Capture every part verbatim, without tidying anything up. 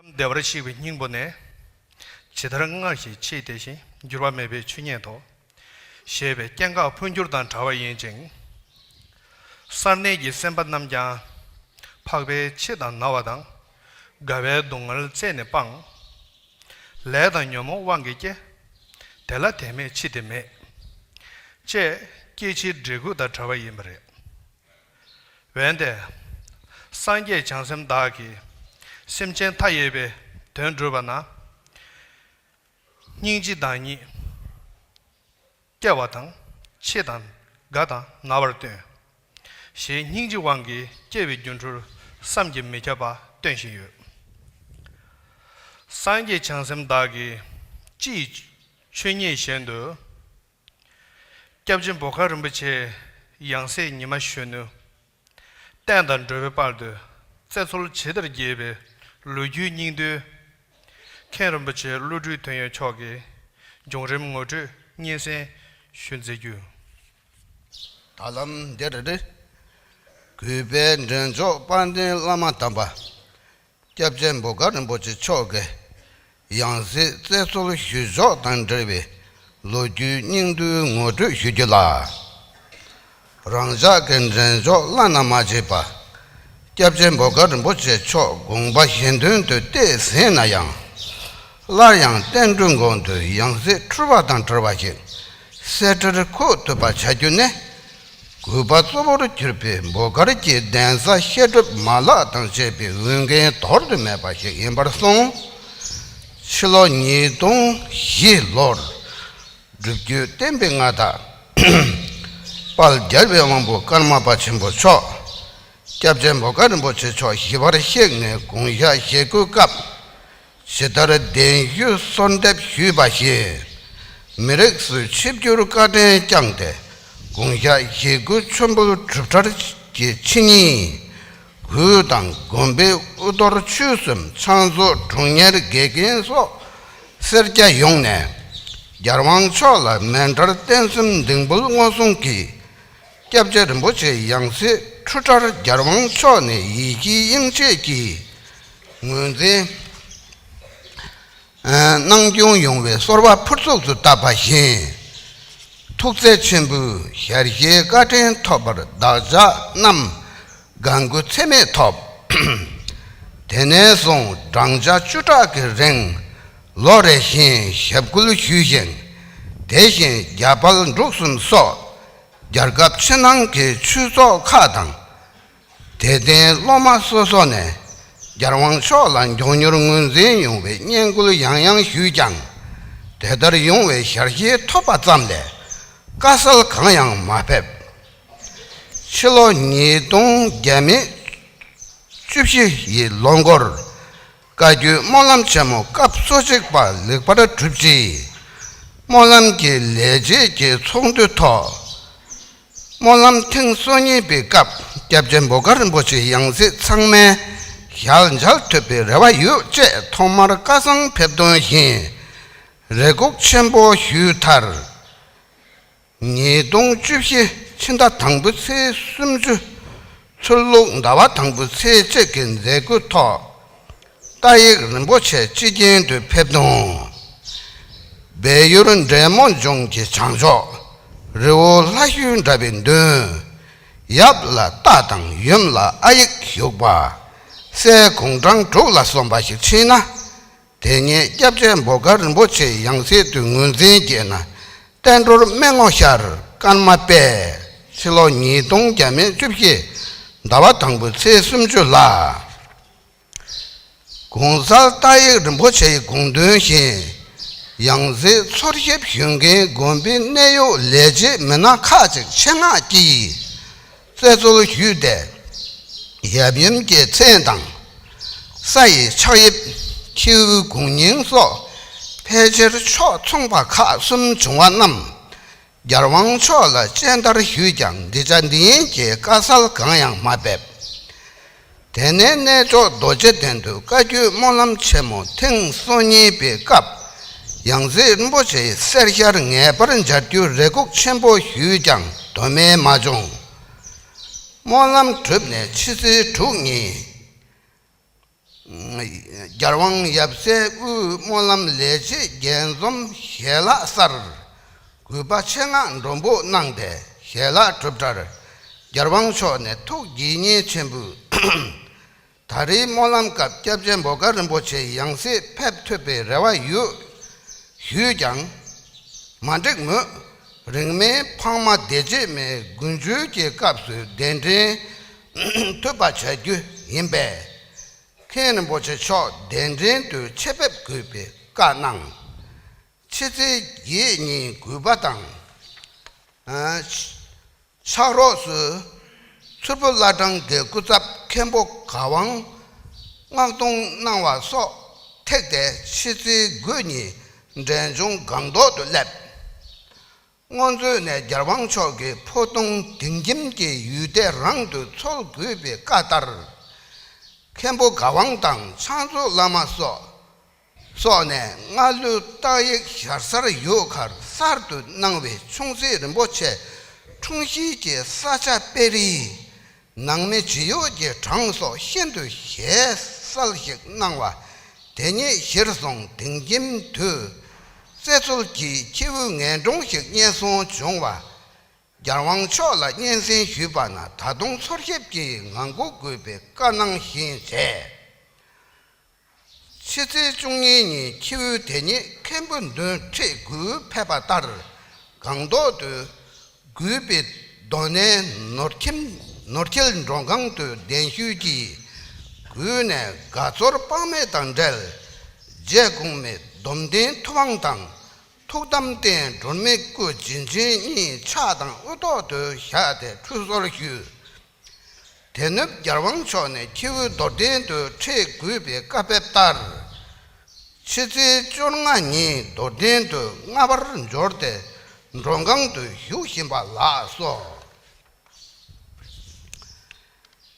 བདེ་བར་གཤེགས་པའི་སྙིང་པོ་ནས། ཇི་ལྟར་སྔར་བཞིན་ཕྱིས་དེ་བཞིན་འགྱུར་བ་མེད་པའི་ཆོས་ཉིད་དོ། ཞེས་པའི་སྐྱེ་འགག་འཕོ་འགྱུར་དང་བྲལ་བ་ཡིན་ཅིང་། སར་གནས་ཀྱི་སེམས་དཔའ་རྣམས་ཀྱང་། འཕགས་པའི་མཆེ་དང་ན་བ་དང་། རྒ་བའི་སྡུག་བསྔལ་རྩད་ནས་སྤངས། ལས་དང་ཉོན་མོངས་དབང་གིས་སྐྱེ། དེ་ལ་དེ་མེད་འཆི་དེ་མེད། ཅེས་སྐྱེ་འཆིའི་འབྲས་བུ་དང་བྲལ་བ་ཡིན་པ་རེད། འོན་ཏེ། སངས་རྒྱས་བྱང་སེམས་བདག་གིས། སེམས་ཅན་མཐའ་ཡས་པའི་དོན་བསྒྲུབས་པ་ན། སྙིང་རྗེ་བདག་ཉིད། སྐྱེ་བ་དང་། མཆེ་དང་། རྒ་དང་ན་བར་སྟོན། ཞེས་སྙིང་རྗེའི་དབང་གིས་སྐྱེ་བའི་སྒྱུ་འཕྲུལ་བསམ་གྱིས་མི་ཁྱབ་པ་སྟོན་བཞིན་ཡོད། སངས་རྒྱས་བྱང་སེམས་བདག་གིས་སྤྱི་ཡི་ཆོས་ཉིད་བཞིན་དུ། སྐྱབས་རྗེ་འབོ་དཀར་རིན་པོ་ཆེའི་ཡང་སྲིད་ཉི་མ་གཞོན་ནུ། བསྟན་དང་འགྲོ་བའི་དཔལ་དུ་བརྩེ་ཚོར་ཇི་ལྟར་རྒྱས་པའི་ལོ་རྒྱུས་སྙིང་བསྡུས། མཁན་རིན་པོ་ཆེ་བློ་གྲོས་དོན་ཡོད་མཆོག་གིས་བྱུང་རིམ་ངོ་སྤྲོད་སྙན་སེང་ཞུ་མཛད་རྒྱུ། ད་ལམ་འདིར། གུས་པའི་འདྲེན་མཆོག་དཔལ་ལྡན་བླ་མ་དམ་པ། སྐྱབས་རྗེ་འབོ་དཀར་རིན་པོ་ཆེ་མཆོག་གི་ཡང་སྲིད་བརྩེ་སྲོལ་ཞུ་ཕྱོགས་དང་འབྲེལ་བའི་ལོ་རྒྱུས་སྙིང་བསྡུས་ངོ་སྤྲོད་ཞུ་རྒྱུ་ལ། རང་ཅག་གི་འདྲེན་མཆོག་བླ་ན་མ་མཆིས་པ། སྐྱབས་རྗེ་འབོ་དཀར་རིན་པོ་ཆེ་མཆོག་དགོངས་པ་གཞན་དོན་དུ་གཏད་ཟིན་ན་ཡང་། སླར་ཡང་བསྟན་འགྲོའི་དགོངས་དོན་ཡང་སྲིད་འཁྲུལ་བ་དང་བྲལ་བ་ཞིག་གསལ་བསྒྲགས་ཁུག་ཐུབ་པ་བྱ་རྒྱུ་ནི། གུས་པ་གཙོ་བོར་གྱུར་པའི་འབོ་དཀར་གྱི་གདན་ས་བཤད་སྒྲུབ་མ་ལག་དང་བཅས་པའི་འོས་འགན་དོར་དུ་མེད་པ་ཞིག་ཡིན་པར་སོང་། ཕྱི་ལོ་ཉིས་སྟོང་བཞི་ལོར་སྒྲུབ་བརྒྱུད་བསྟན་པའི་མངའ་བདག་དཔལ་རྒྱལ་བའི་དབང་པོ་ཀརྨ་པ་ཆེན་པོ་མཆོག་སྐྱབས་རྗེ་འབོ་དཀར་རིན་པོ་ཆེ་མཆོག་ཞི་བར་གཤེགས་ནས་དགུང་ཞག་ཞེ་དགུའི་སྐབས། ཇི་ལྟར་གདན་ཞུས་གསོལ་འདེབས་ཞུས་པ་བཞིན། མི་རིགས་སུ་ཆིབས་བསྒྱུར་བཀའ་དྲིན་བསྐྱངས་ཏེ། དགུང་ཞག་ཞེ་དགུ་མཆོད་འབུལ་གྲུབ་མཐར་གྱི་ཕྱི་ཉིན། གུས་དང་དགོན་པའི་དབུ་གཏོར་ཆོས་གསུམ་ཕྱག་མཛོད་དྲུང་གཉེར་དགེ་རྒན་སོགས་སེར་སྐྱ་ཡོངས་ནས། རྒྱལ་དབང་མཆོག་ལ་མཎྜལ་རྟེན་གསུམ་འདེགས་འབུལ་བསྔོ་སྲུང་གིས། སྐྱབས་རྗེ་རིན་པོ་ཆེའི་ཡང་སྲིད་འཁྲུལ་བྲལ་རྒྱལ་དབང་མཆོག་ནས་ཡིད་ཀྱི་དབྱིངས་ཆད་ཀྱི་ངོས་འཛིན་གནང་སྐྱོང་ཡོང་བའི་གསོལ་བ་ཕུར་ཚུགས་སུ་བཏབ་པ་བཞིན། ཐུགས་བརྩེ་ཆེན་པོས་ཞལ་བཞེས་བཀའ་དྲིན་ཐོབ་པར་བདག་ཅག་རྣམས་དགའ་མགུ་ཚད་མེད་ཐོབ། དེ་ནས་བཟུང་བགྲང་བྱ་བཅུ་ཕྲག་གི་རིང་ལོ་རེ་བཞིན་ཞབས་སྐུལ་ཞུས་ཤིང་། དེ་བཞིན་རྒྱ་བལ་འབྲུག་གསུམ་སོགས། རྒྱལ་ཁབ་ཕྱི་ནང་གི་ཆོས་ཚོགས་ཁག་དང་། དད་ལྡན་སློབ་མ་སོ་སོ་ནས་རྒྱལ་དབང་མཆོག་ལ་མགྱོགས་མྱུར་ངོས་འཛིན་ཡོང་བའི་བསྙེན་བཀུར་ཡང་ཡང་ཞུས་ཀྱང་། དེ་ལྟར་ཡོང་བའི་ཞལ་བཞེས་ཐོབ་པ་ཙམ་ལས་དཀའ་སེལ་གང་ཡང་མ་ཕེབས། ཕྱི་ལོ་ཉིས་སྟོང་བརྒྱ་མེད་བཅུ་བཞི་ཡི་ལོ་འགོར། བཀའ་བརྒྱུད་སྨོན་ལམ་ཆེན་མོ་སྐབས་སོ་གཅིག་པ་ལེགས་པར་གྲུབ་རྗེས། སྨོན་ལམ་གྱི་ལས་བྱེད་ཀྱི་ཚོགས་འདུའི་ཐོག་སྨོན་ལམ་ཐེངས་སོ་གཉིས་པའི་སྐབས་སྐྱབས་རྗེ་འབོ་དཀར་རིན་པོ་ཆེའི་ཡང་སྲིད་ཚང་མས་ཞལ་མཇལ་ཐུབ་པའི་རེ་བ་ཡོད་ཅེས་ཐོག་མར་བཀའ་གསང་ཕེབས་དོན་བཞིན་རེ་སྒུག་ཆེན་པོ་ཞུས་མཐར། ཉིས་སྟོང་བཅུ་བཞི་ཕྱི་ཟླ་དང་པོའི་ཚེས་སུམ་ཅུ། ཚུར་ལུགས་ཟླ་བ་དང་པོའི་ཚེས་གཅིག་གི་མཛད་སྒོའི་ཐོག་རྟ་ཡིག་རིན་པོ་ཆེ་སྤྱི་རྒྱན་དུ་ཕེབས་དོན། སྦས་ཡུལ་འབྲས་མོ་ལྗོངས་ཀྱི་བྱང་ཕྱོགས་རི་བོ་ལྷ་ཤུལ་འདྲ་བའི་མདུན། ཡབ་ལ་རྟ་དང་ཡུམ་ལ་ཨ་ཡིག་བཞུགས་པ། སྲས་དགུང་གྲངས་དྲུག་ལ་སོན་པ་ཞིག་ཕྱིན་ན། དེ་ཉིད་སྐྱབས་རྗེ་འབོ་དཀར་རིན་པོ་ཆེའི་ཡང་སྲིད་དུ་ངོས་འཛིན་བགྱིས་ན། བསྟན་འགྲོར་སྨན་ངོ་ཤར་ཀརྨ་པས། ཕྱི་ལོ་ཉིས་སྟོང་བརྒྱ་མེད་བཅུ་བཞི་ཟླ་བ་དང་པོའི་ཚེས་སུམ་ཅུ་ལ། གོང་གསལ་རྟ་ཡིག་རིན་པོ་ཆེའི་དགོངས་དོན་བཞིན། ཡང་སྲིད་འཚོལ་ཞིབ་ཞུ་མཁན་དགོན་པའི་གནད་ཡོད་ལས་བྱེད་མི་སྣ་ཁག་ཅིག་ཆེད་མངགས་ཀྱིས། རྩད་གཅོད་ཞུས་ཏེ། ཡབ་ཡུམ་གྱི་མཚན་དང་། ས་ཡི་ཆགས་དབྱིབས། ཁྱེའུའི་དགུང་སྙིང་སོགས། ཕལ་ཆེར་ཕྱོགས་མཚུངས་པ་ཁག་གསུམ་བྱུང་བ་རྣམས། རྒྱལ་དབང་མཆོག་ལ་སྤྱན་བསྟར་ཞུས་ཀྱང་། འདི་བྱ་འདི་ཡན་གྱི་དཀའ་སེལ་གང་ཡང་མ་ཕེབས། དེ་ནས་གནས་མཆོག་རྡོ་རྗེ་གདན་དུ་བཀའ་བརྒྱུད་སྨོན་ལམ་ཆེན་མོ་ཐེངས་སོ་གཉིས་པའི་སྐབས། ཡང་སྲིད་རིན་པོ་ཆེའི་སྲས་ཤར་ངེས་པར་མཇལ་རྒྱུའི་རེ་སྒུག་ཆེན་པོ་ཞུས་ཀྱང་། དོན་མེད་མ་བྱུང་། སྨོན་ལམ་གྲུབ་ནས་ཕྱི་ཚེས་དྲུག་ཉིན། རྒྱལ་དབང་ཡབ་སྲས་དབུས་སྨོན་ལམ་ལས་བྱེད་རྒྱས་འཛོམས་ཞལ་ལག་གསར། གུས་པ་ཆེ་མངགས་མགྲོན་འབོད་གནང་སྟེ་ཞལ་ལག་གྲུབ་མཐར། རྒྱལ་དབང་མཆོག་ནས་ཐུགས་དགྱེས་མཉེས་ཆེན་པོས། ད་རེས་སྨོན་ལམ་སྐབས་སྐྱབས་རྗེ་འབོ་དཀར་རིན་པོ་ཆེ་ཡང་སྲིད་ཕེབས་ཐུབ་པའི་རེ་བ་ཡོད། ཞུས་ཀྱང་། མ་འགྲིག་མོད། རིང་མིན་འཕགས་མ་བདེ་སྤྱོད་མའི་དགུན་ཆོས་ཀྱི་སྐབས་སུ་གདན་འདྲེན་ཐུབ་པ་བྱ་རྒྱུ་ཡིན་པས། མཁན་རིན་པོ་ཆེ་མཆོག་གདན་འདྲེན་དུ་ཆེད་ཕེབས་དགོས་པའི་བཀའ་གནང་། ཕྱི་ཚེས་བརྒྱད་ཉིན་གུས་པ་དང་། ཕྱག་རོགས་སུ། མཚུར་ཕུ་བླ་བྲང་གི་སྐུ་ཚབ་མཁན་པོ་ག་ཝང་། སྔགས་གཏོང་གནང་བ་སོགས་ཐེགས་ཏེ་ཕྱི་ཚེས་དགུ་ཉིན་འབྲས་ལྗོངས་སྒང་ཏོག་ཏུ་སླེབས། སྔོན་ཚུད་ནས་རྒྱལ་དབང་མཆོག་གིས་ཕོ་བྲང་དིང་ཁྱིམ་གྱི་ཡུལ་སྡེ་རང་དུ་འཚོལ་དགོས་པའི་བཀའ་ལྟར། མཁན་པོ་ག་ཝང་དང་ཕྱག་མཛོད་བླ་མ་སོགས། སོགས་ནས་སྔ་ལོའི་རྟགས་ཡིག་ཞར་གསར་ཡོད་ཁར་གསར་དུ་གནང་བའི་ཆུང་སྲིད་རིན་པོ་ཆེ་འཁྲུངས་གཞིས་ཀྱི་ས་ཆ་དཔེ་རིས། ནང་མི་ཇི་ཡོད་ཀྱི་གྲངས་སོགས་ཤིན་ཏུ་ཞིབ་གསལ་ཞིག་གནང་བ། དེ་ཉིད་གཞིར་བཟུང་དིང་ཁྱིམ་དུ་བཙལ་འཚོལ་གྱིས་ཁྱེའུ་ངན་གྲོང་ཞིག་རྙེད་སོང་བྱུང་བ། རྒྱལ་དབང་མཆོག་ལ་སྙན་སེང་ཞུས་པ་ན་ད་དུང་འཚོལ་ཞིབ་ཀྱིས་ངང་སྒུག་དགོས་པའི་བཀའ་གནང་བཞིན་བྱས། ཕྱི་ཚེས་བཅུ་གཉིས་ཉིན་ཁྱེའུ་དེ་ཉིད་མཁན་པོ་མདུན་ཁྲི་དགུར་ཕེབས་པ་ལྟར་སྒང་ཏོག་ཏུ་གུས་པའི་གདོང་ནས་ནོར་འཁྱིལ་ནོར་འཁྱིལ་མགྲོན་ཁང་དུ་གདན་ཞུས་ཀྱིས་གུས་ནས་དགའ་ཚོར་དཔག་མེད་དང་འབྲེལ། རྗེ་གོང་མའི་སྡོམ་ལྡན་ཐུབ་དབང་དང་ཐུགས་དམ་རྟེན་སྒྲོལ་མའི་སྐུ་བྱིན་ཅན་གཉིས་ཕྱག་དང་དབུ་ཐོག་ཏུ་བཞག་སྟེ་ཁྲུས་གསོལ་ཞུས། དེ་ནུབ་རྒྱལ་དབང་མཆོག་ནས་ཁྱེའུ་རྡོར་གདན་དུ་ཁྲིད་དགོས་པའི་བཀའ་ཕེབས་ལྟར། ཕྱི་ཚེས་བཅོ་ལྔ་ཉིན་རྡོར་གདན་དུ་སྔ་བར་འབྱོར་ཏེ་མགྲོན་ཁང་དུ་བཞུགས་བཞིན་པ་ལགས་སོ།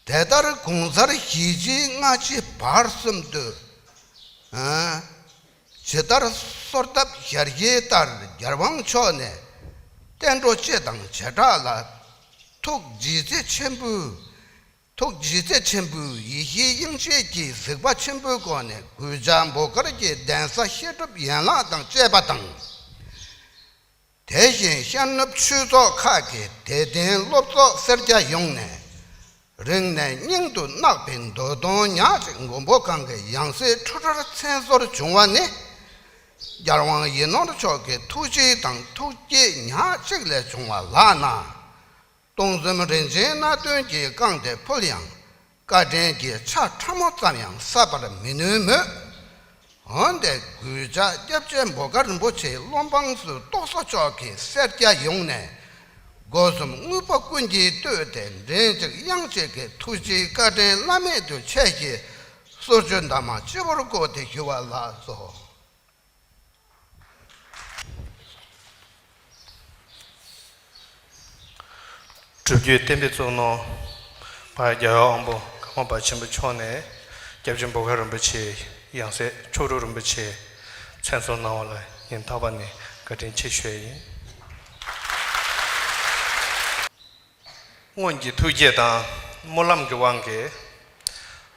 དེ་ལྟར་གུང་གསར་ཞེས་བྱའི་སྔ་ཕྱི་བར་གསུམ་དུ། ཇི་ལྟར་གསོལ་བཏབ་ཞལ་བཞེས་ལྟར་རྒྱལ་དབང་མཆོག་ནས་བསྟན་འགྲོ་སྤྱི་དང་བྱེ་བྲག་ལ་ཐུགས་ལྗིད་ཚད་ཆེན་པོས་ཐུགས་ལྗིད་ཚད་ཆེན་པོས་ཡེ་ཤེས་དབྱིངས་ཆེན་གྱི་གཟིགས་པ་ཆེན་པོའི་སྒོ་ནས་གུས་ཕྱག་འབོ་དཀར་གྱི་གདན་ས་བཤད་སྒྲུབ་ཡན་ལག་དང་བཅས་པ་དང་། དེ་བཞིན་ཤར་ནུབ་ཆོས་ཚོགས་ཁག་གི་དད་ལྡན་སློབ་ཚོགས་སེར་སྐྱ་ཡོངས་ནས་རིང་ནས་སྙིང་དུ་བརྣག་པའི་འདོད་དོན་ཉག་གཅིག་མགོན་པོ་གང་གི་ཡང་སྲིད་འཁྲུལ་བྲལ་མཚན་གསོལ་བྱུང་བ་ནི། རྒྱལ་དབང་ཡིད་ནོར་མཆོག་གི་ཐུགས་རྗེ་དང་ཐུགས་བསྐྱེད་ཉག་གཅིག་ལས་བྱུང་བ་ལགས་ན། སྟོང་གསུམ་རིན་ཆེན་སྣ་བདུན་གྱིས་བཀང་སྟེ་ཕུལ་ཡང་། བཀའ་དྲིན་གྱི་ཆར་ཕྲ་མོ་ཙམ་ཡང་བསབ་པར་མི་ནུས་མོད། འོན་ཏེ་གུས་ཕྱག་སྐྱབས་རྗེ་འབོ་དཀར་རིན་པོ་ཆེའི་བློ་འབངས་སུ་གཏོགས་ས་མཆོག་གི་སེར་སྐྱ་ཡོངས་ནས་སྒོ་གསུམ་དངོས་པོ་ཀུན་གྱིས་བསྟོད་དེ་མགྲིན་གཅིག་དབྱངས་གཅིག་གིས་ཐུགས་རྗེའི་བཀའ་དྲིན་བླ་མེད་དུ་ཆེ་ཞེས་གསོལ་ཇ་གདམས་ངག་སྤྱི་བོར་བཀོད་དེ་ཞུ་བ་ལགས་སོ། སྒྲུབ་བརྒྱུད་བསྟན་པའི་གཙུག་ན་ཕ་རྒྱལ་བའི་དབང་པོ་ཀརྨ་པ་ཆེན་པོ་མཆོག་ནས་སྐྱབས་རྗེ་འབོ་དཀར་རིན་པོ་ཆེའི་ཡང་སྲིད་མཆོག་སྤྲུལ་རིན་པོ་ཆེ་མཚན་གསོལ་གནང་བ་ལ་སྙིང་ཐག་པ་ནས་བཀའ་དྲིན་ཆེ་ཞུ་ཡ་ཡིན། སྔོན་གྱི་ཐུགས་བསྐྱེད་དང་སྨོན་ལམ་གྱི་དབང་གིས་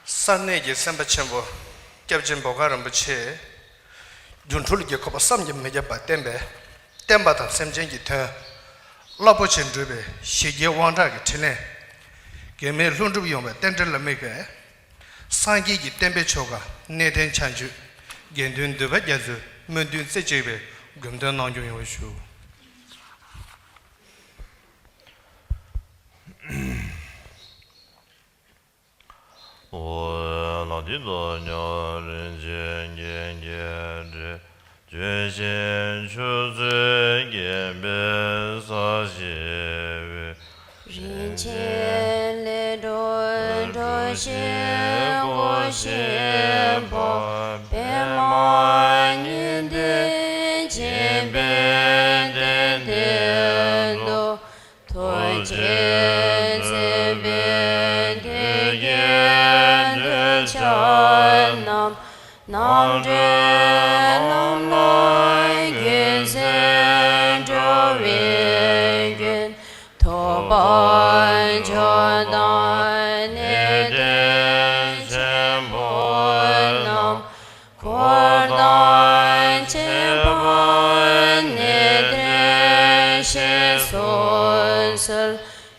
ས་གནས་ཀྱི་སེམས་དཔའ་ཆེན་པོ་སྐྱབས་རྗེ་འབོ་དཀར་རིན་པོ་ཆེ་སྒྱུ་འཕྲུལ་གྱི་ཁོག་པ་བསམ་གྱིས་མི་ཁྱབ་པ་བསྟན་པས་བསྟན་པ་དང་སེམས་ཅན་གྱི་དོན་རླབས་པོ་ཆེ་སྒྲུབ་པའི་ཞི་རྒྱས་དབང་དྲག་གི་ཕྲིན་ལས། གེགས་མེད་ལྷུན་གྲུབ་ཡོང་བའི་རྟེན་འབྲེལ་ལ་དམིགས་པའི་སངས་རྒྱས་ཀྱི་བསྟན་པའི་ཆོ་ག་གནས་བརྟན་ཕྱག་མཆོད་དགེ་འདུན་འདུས་པ་རྒྱ་མཚོའི་སྨོན་འདུན་རྩེ་གཅིག་པའི་སྒོམ་དོན་གནང་སྐྱོང་ཡོང་བ་ཞུ། འོ། ལ་དེ་ཚོ་ཉོ་རིན་ཆེན་རྒྱན་གྱི་འབྲས། ལྗོན་ཤིང་ཆུ་ཚོད་བརྒྱན་པའི་ས་གཞི་འོད། རིན་ཆེན་ལས་འགྲོ་འགྲོ་ཞིང་གོ་ཞིང་འཕོ། པདྨ་ཉི་ཟླས་བརྒྱན་པའི་གདན་སྟེང་དུ། ཐུགས་རྗེས་བརྩེ་བའི་མཐུ་རྒྱན་འདོད་ཆགས་རྣམས། རྣམ་གྲོལ་ལམ་ལ་རྒྱུད་ཚེ་འགྲོ་བའི་མགོན། ཐུབ་པ་མཆོག་དང་གནས་བརྟན་ཆེན་པོ། དང་བཅས་པ་ནི་བདེར་གཤེགས་སུ་གསོལ།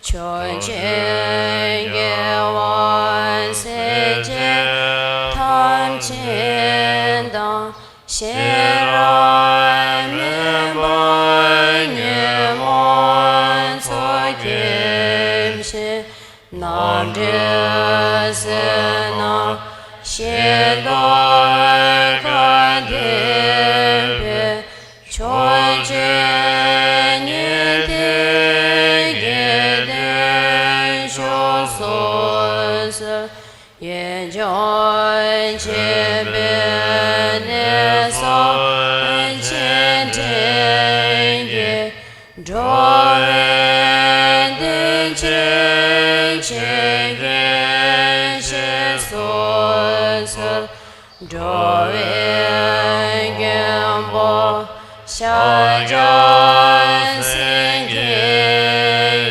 ཕྱོགས་བཅུའི་རྒྱལ་བ་སྲས་བཅས་ཐམས་ཅད་དང་། ཤེས་རབ་མུན་པ་ཉོན་མོངས་ཚོགས་སྐྱེ་མཆེད་རྣམ་འདྲེན་ཟིལ་གནོན་ཞི་དུལ་ག་དེ་སྦེ། ཕྱོགས་བཅུའི་ཉི་ཟླའི་གེགས་དང་ཕྱོགས་སུ་གསོལ། ཡིད་འབྱུང་འཆི་བའི་ནད་སོགས་ཆེ་འབྲིང་གི། འགྲོ་བའི་དོན་བྱེད་ཆོས་ཀྱི་རྗེས་སུ་གསོལ། འགྲོ་བའི་མགོན་པོ་ཤཱཀྱ་སེང་གེ་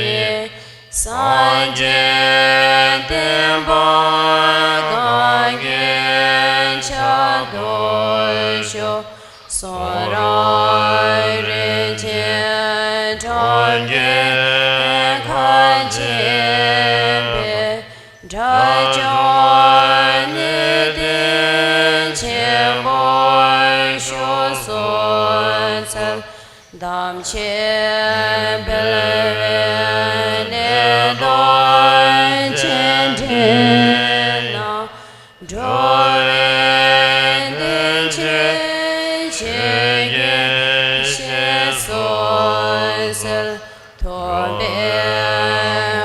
ཡི། སངས་རྒྱས་བསྟན་པ་གང་གི་ཆེད་དུ་བཞུགས། གསུང་རབ་རིན་ཆེན་གྲོང་ཁྱེར་ཁ་འབྱེད་པའི། དགྲ་བཅོམ་ནུས་ལྡན་ཆེན་པོའི་ཕྱོགས་སུ་འཚལ། དམ་ཆོས་འཕེལ་བའི་ནུས་སྟོབས་ཆེ་འབྲིང་ན། འགྲོ་བའི་དོན་བྱེད་ཆོས་ཀྱི་རྗེས་སུ་གསོལ། ཐུབ་པའི་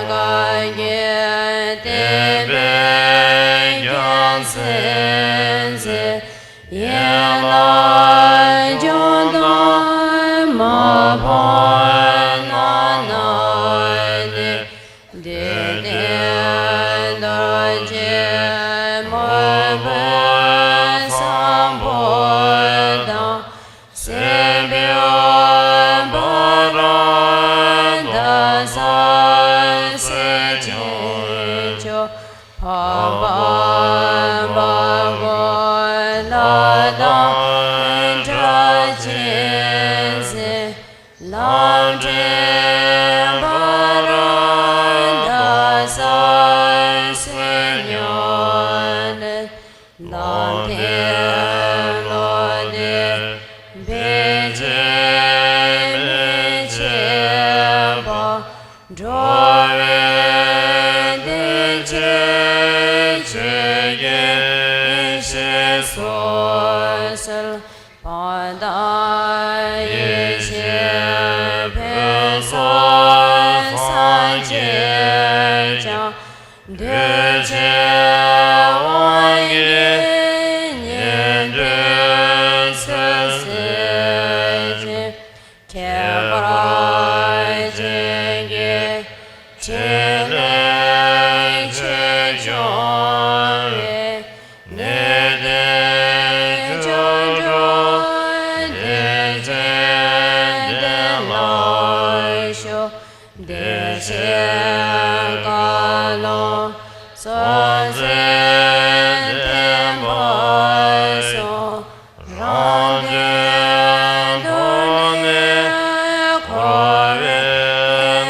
བཀའ་བརྒྱུད་བསྟན་པའི་རྒྱལ་མཚན་མཛེས། ཡན་ལག་བཅུ་དང་མ་ཕམ་རྣམ་སྣང་ནས། བདུད་སྡེ་དོན་བྱེད་མོས་པའི་བཟང་པོ་དང་། སྲིད་པའི་བར་དོ་བདག་སྲས་ཆེན་མཆོག་འཕགས་པ་འབའ་འགོག་ལྷ་དང་སྒྲ་གཅན་གཟན། ལམ་འདྲེན་པ་ར་དྭགས་པ་སྲས་སུ་སྙུང་ནས། ལམ་མཐའི་བློ་འདས་བེད་སྤྱད་མི་བྱེད་པ། འགྲོ་བའི་དོན་བྱེད་ཆོས་ཀྱི་རྗེས་སུ་གསོལ། བར་དོ་ཡེ་ཤེས་ཕུན་སུམ་ཚོགས་བརྒྱད་ཀྱང་། འདུས་བྱས་དབང་གིས་ཉན་ཐོས་ཚུལ་བཞིན་བྱེད། ཁྱད་པར་ཅན་གྱི་ཕྲིན་ལས་ཆོས་སྐྱོང་བའི། ནུས་ལྡན་སྐྱབས་འགྲོ་བདེ་ཆེན་གདན་ལ་བཞུགས། བདེ་ཆེན་བཀའ་ལུང་སྲོལ་འཛིན་བསྟན་པ་སྲུང་། རང་དོན་ཐོགས་མེད་འཁོར་བའི་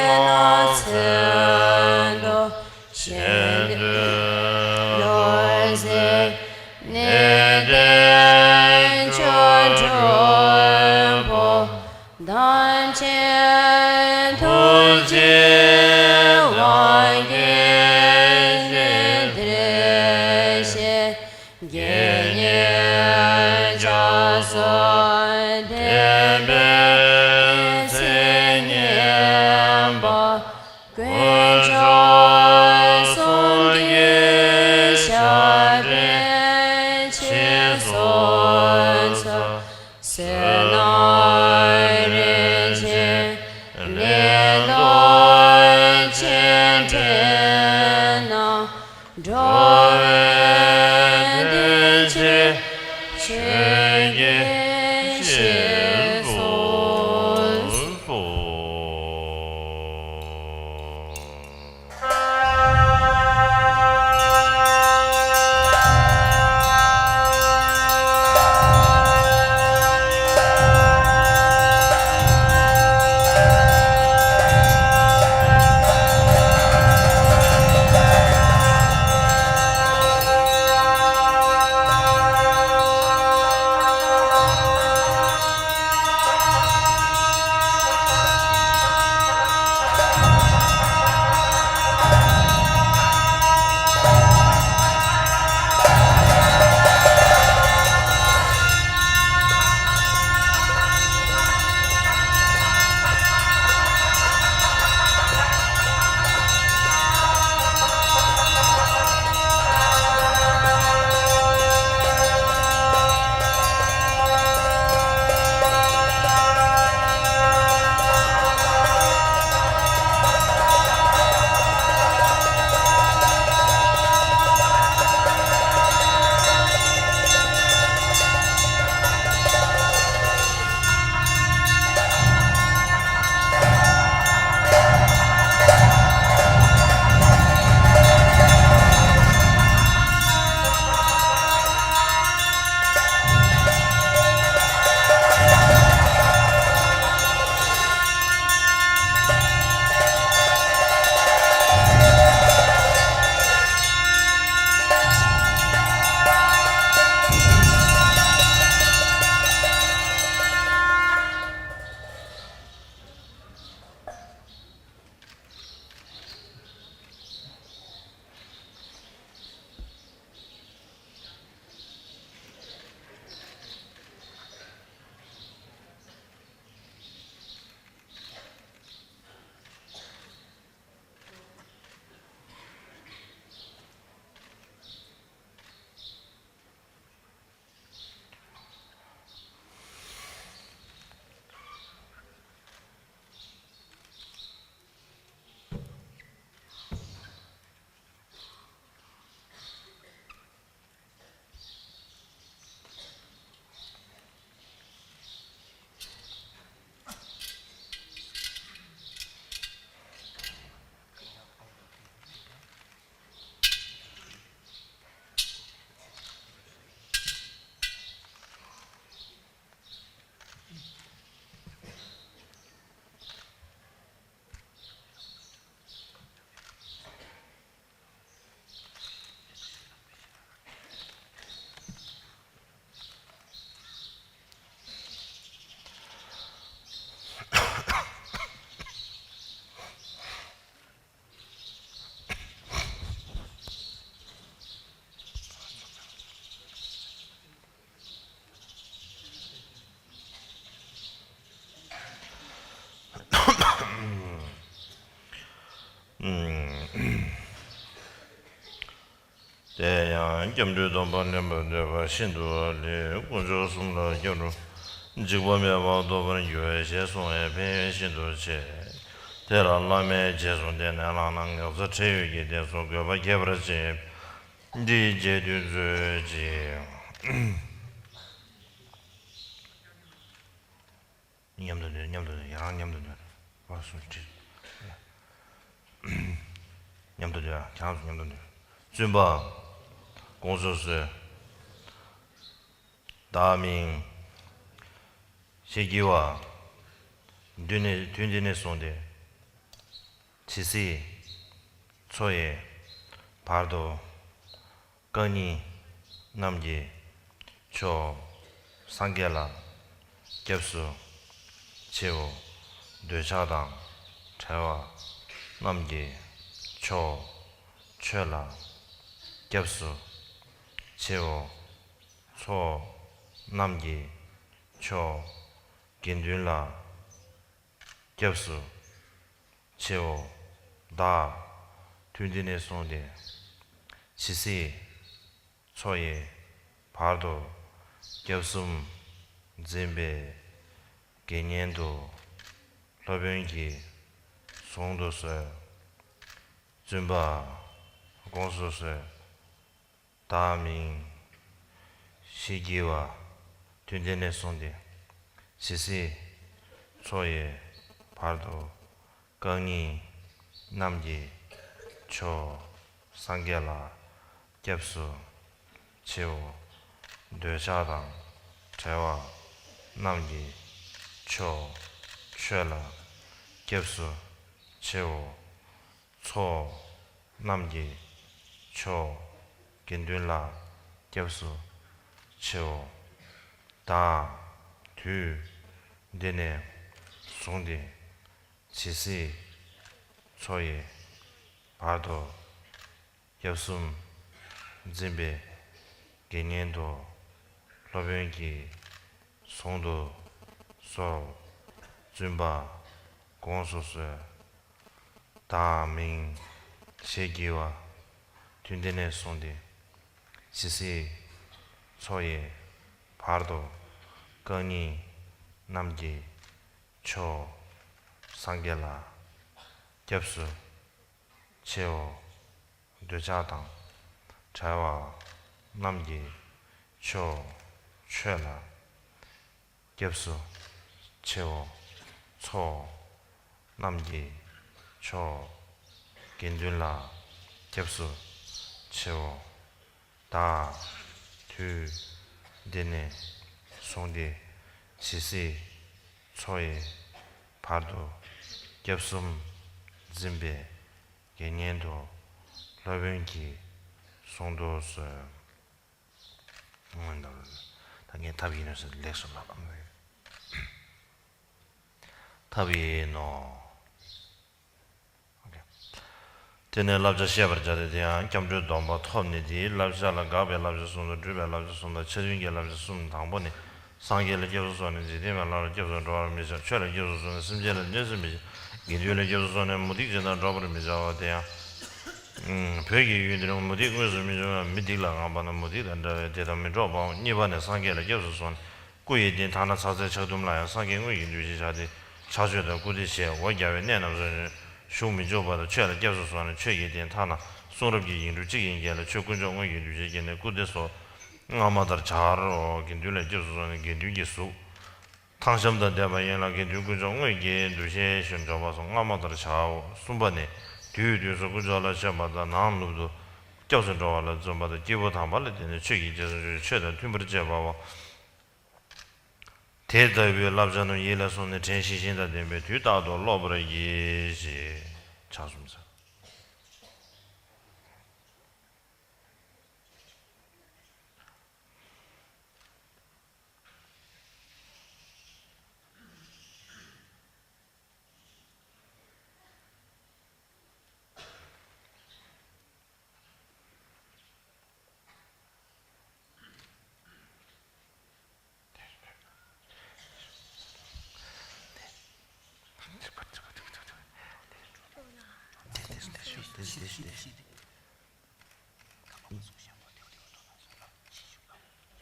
ནགས་ཚལ་དུ། གཞན་དོན་བློ་འཛིན་ནུས་ལྡན་སྐྱབས་འགྲོ་བོ། དམ་ཅན་ཐུགས་རྗེའི་དབང་གིས་གཞན་དོན་བྱེད། དགེ་བསྙེན་བྱ་སོགས་བསྟན་པའི་མཚན་སྙན་པ། དཀོན་མཆོག་གསུམ་གྱི་ཞབས་འདྲེན་ཕྱིར་སོན་ཚར། བསོད་ནམས་རིན་ཆེན་ལས་མཐོ་ཆེན་འདྲེན་ན། འགྲོ་བའི་དོན་བྱེད་ཆོས་ཀྱི་རྗེས་སུ་གསོལ། དེ་ཡང་སྐྱབས་འགྲོའི་སྡོམ་པ་ལེན་པར་འདོད་པ་ཤིན་ཏུ་ལེགས། དཀོན་མཆོག་གསུམ་ལ་སྐྱབས་འགྲོ། འཇིགས་པ་མེད་པར་ཐོབ་པར་འགྱུར་བས་ཞེས་གསུངས་པས་ཕན་ཡོན་ཤིན་ཏུ་ཆེ། དེ་ལ་བླ་མའི་རྗེས་སུ་འདེགས་ནས་བླངས་ན་ངེས་པར་འཕྲལ་ཡུན་གྱི་དུས་སུ་དགོས་པ་ཁྱད་པར་ཅན་འདི་རྗེས་ཟློས་མཛོད་ཅིག་མཉམ་དུ་འདོན། མཉམ་དུ་འདོན། ཡང་མཉམ་དུ་འདོན། བར་སུ་ཁྲིད། མཉམ་དུ་འདོན། གྱང་སུ་མཉམ་དུ་འདོན། བཙུན་པ། དགོངས་སུ་གསོལ། བདག་མིང་། ཤེལ་གྱི་བ། དུས་ནས་དུས་འདི་ནས་བཟུང་སྟེ། ཇི་སྲིད། འཚོ་ཡི། བར་དུ། རྐང་གཉིས། རྣམས་ཀྱི། མཆོག་སངས་རྒྱས་ལ། སྐྱབས་སུ། མཆིའོ། འདོད་ཆགས་དང་། བྲལ་བ། རྣམས་ཀྱི། མཆོག་ཆོས་ལ། སྐྱབས་སུ། མཆིའོ། ཚོགས། རྣམས་ཀྱི། མཆོག་དགེ་འདུན་ལ། སྐྱབས་སུ། མཆིའོ། བདག་དུས་འདི་ནས་བཟུང་སྟེ། ཇི་སྲིད། འཚོ་ཡི། བར་དུ། སྐྱབས་གསུམ། འཛིན་པའི། དགེ་བསྙེན་དུ། སློབ་དཔོན་གྱིས། གཟུང་དུ་གསོལ། བཙུན་པ། དགོངས་སུ་གསོལ། བདག་མིང་། ཤེལ་གྱི་བ། དུས་འདི་ནས་བཟུང་སྟེ། ཇི་སྲིད། འཚོ་ཡི། བར་དུ། རྐང་གཉིས། རྣམས་ཀྱི། མཆོག་སངས་རྒྱས་ལ། སྐྱབས་སུ། མཆིའོ། འདོད་ཆགས་དང་། བྲལ་བ། རྣམས་ཀྱི། མཆོག་ཆོས་ལ། སྐྱབས་སུ། མཆིའོ། ཚོགས། རྣམས་ཀྱི། མཆོག་དགེ་འདུན་ལ། སྐྱབས་སུ། མཆིའོ། བདག་དུས། འདི་ནས། བཟུང་སྟེ། ཇི་སྲིད། འཚོ་ཡི། བར་དུ། སྐྱབས་གསུམ། འཛིན་པའི། དགེ་བསྙེན་དུ། སློབ་དཔོན་གྱིས། གཟུང་དུ། གསོལ། བཙུན་པ། དགོངས་སུ་གསོལ། བདག་མིང་། ཞེས་བགྱི་བ། དུས་འདི་ནས་བཟུང་སྟེ། ཇི་སྲིད། འཚོ་ཡི། བར་དུ། རྐང་གཉིས། རྣམས་ཀྱི། མཆོག་སངས་རྒྱས་ལ། སྐྱབས་སུ། མཆིའོ། འདོད་ཆགས་དང་། བྲལ་བ། རྣམས་ཀྱི། མཆོག་ཆོས་ལ། སྐྱབས་སུ། མཆིའོ། ཚོགས། རྣམས་ཀྱི། མཆོག་དགེ་འདུན་ལ། སྐྱབས་སུ། མཆིའོ། བདག་དུས་འདི་ནས་བཟུང་སྟེ། ཇི་སྲིད། འཚོ་ཡི། བར་དུ། སྐྱབས་གསུམ། འཛིན་པའི། དགེ་བསྙེན་དུ། སློབ་དཔོན་གྱིས། གཟུང་དུ་གསོལ། ད་ངས་ཐབས་ཡིན་ནོ་ཟེར་ལེགས་སོ་ལབ་ཨ་མོས། ཐབས་ཡིན་ནོ། དེ་ནས་བསླབ་བྱ་བཤད་པར་བྱ་སྟེ། དེ་ཡང་སྐྱབས་འགྲོའི་སྡོམ་པ་ཐོབ་ནས། དེའི་བསླབ་བྱ་ལ་དགག་པའི་བསླབ་བྱ་གསུམ་དང་། སྒྲུབ་པའི་བསླབ་བྱ་གསུམ་དང་། ཆ་མཐུན་གྱི་བསླབ་བྱ་གསུམ། དང་པོ་ནི། སངས་རྒྱས་ལ་སྐྱབས་སུ་སོང་ནས། འཇིག་རྟེན་པའི་ལྷ་ལ་སྐྱབས་སུ་འགྲོ་བར་མི་བྱ། ཆོས་ལ་སྐྱབས་སུ་སོང་ནས། སེམས་ཅན་ལ་གནོད་འཚེ་མི་བྱ། དགེ་འདུན་ལ་སྐྱབས་སུ་སོང་ནས། མུ་སྟེགས་ཅན་དང་འགྲོགས་པར་མི་བྱའོ། དེ་ཡང་། བོད་ཀྱི་ཡུལ་འདིར་མུ་སྟེགས་དངོས་སུ་མི་འབྱུང་བས། མི་སྡིག་ལ་བསྔགས་པ་ན་མུ་སྟེགས་དང་འདྲ་བས། དེ་དང་མི་འགྲོགས་པའོ། གཉིས་པ་ནི། སངས་རྒྱས་ལ་སྐྱབས་སུ་སོང་ནས། སྐུ་ཡི་རྟེན་ཐ་ན་ཚྭ་ཚྭའི་ཆག་དུམ་ལ་ཡང་སངས་རྒྱས་དངོས་ཀྱི་འདུ་ཤེས་བཞག་སྟེ། ཕྱག་མཆོད་དང་སྐུར་འདེབས་བྱས་འོ་བརྒྱལ་བའི་གནས་རྣམས་སུ་ཞུགས་མི་འཇུག་པ་དང་། ཆོས་ལ་སྐྱབས་སུ་སོང་ནས། ཆོས་ཀྱི་རྟེན་ཐ་ན་གསུང་རབ་ཀྱི་ཡིག་འབྲུ་གཅིག་ཡན་ཆད་ལ། ཆོས་དཀོན་མཆོག་དངོས་ཀྱི་འདུ་ཤེས་བསྐྱེད་ནས་སྐུར་འདེབས་སོགས་སྔ་མ་ལྟར་བྱའོ། དགེ་འདུན་ལ་སྐྱབས་སུ་སོང་ནས། དགེ་འདུན་གྱི་གཟུགས་ཐང་གཤམ་དང་ལྡན་པ་ཡིན་ལ། དགེ་འདུན་དཀོན་མཆོག་དངོས་ཀྱི་འདུ་ཤེས་བཞིན་འགྲོགས་པ་སོགས་སྔ་མ་ལྟར་བྱའོ། གསུམ་པ་ནི། དུས་དུས་སུ་དཀོན་མཆོག་ལ་མཆོད་པ་དང་། ནང་ལུགས་སུ་སྐྱབས་སུ་འགྲོ་བ་ལ་བརྩོན་པ་དང་། སྐྱེས་བུ་དམ་པ་ལ་བརྟེན་ནས་ཆོས་ཀྱི་རྗེས་སུ་འཇུག་ཆོས་དང་མཐུན་པར་བྱེད་པའོ། དེ་ལྟ་བུའི་བསླབ་བྱ་རྣམས་ཡིད་ལ་བཟུང་ནས། དྲན་ཤེས་བཞིན་དང་ལྡན་པས་དུས་རྟག་ཏུ་ཀློག་པར་གྱིས་ཤིག་ཕྱག་གསུམ་འཚལ།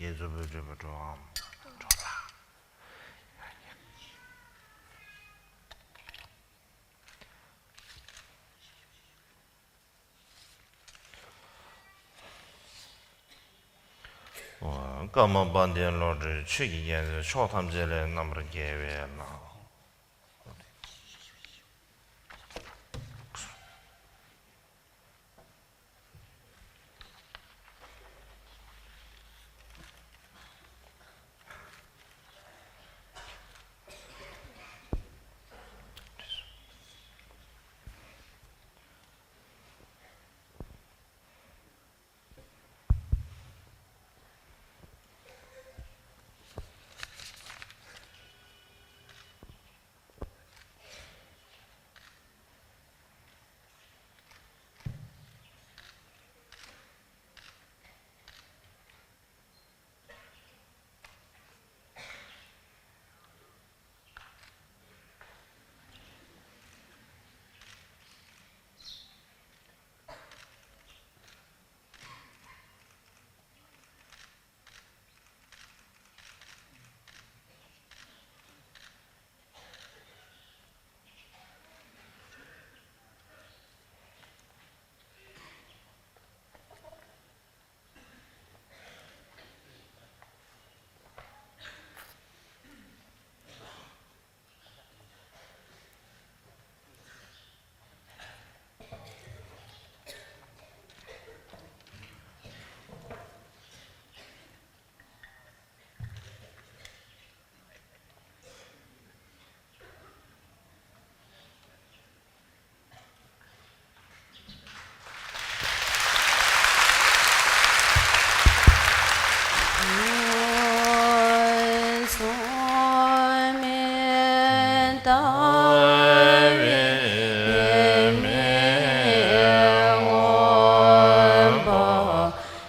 རྗེ་བཙུན་པོའི་སྤྲུལ་པ་འགྲོ་བའམ་འགྲོ་བ། ཀརྨ་དཔལ་ལྡན་བློ་གྲོས་ཆོས་ཀྱི་རྒྱལ་མཚན་ཕྱོགས་ཐམས་ཅད་ལས་རྣམ་པར་རྒྱལ་བའི་ལྷ།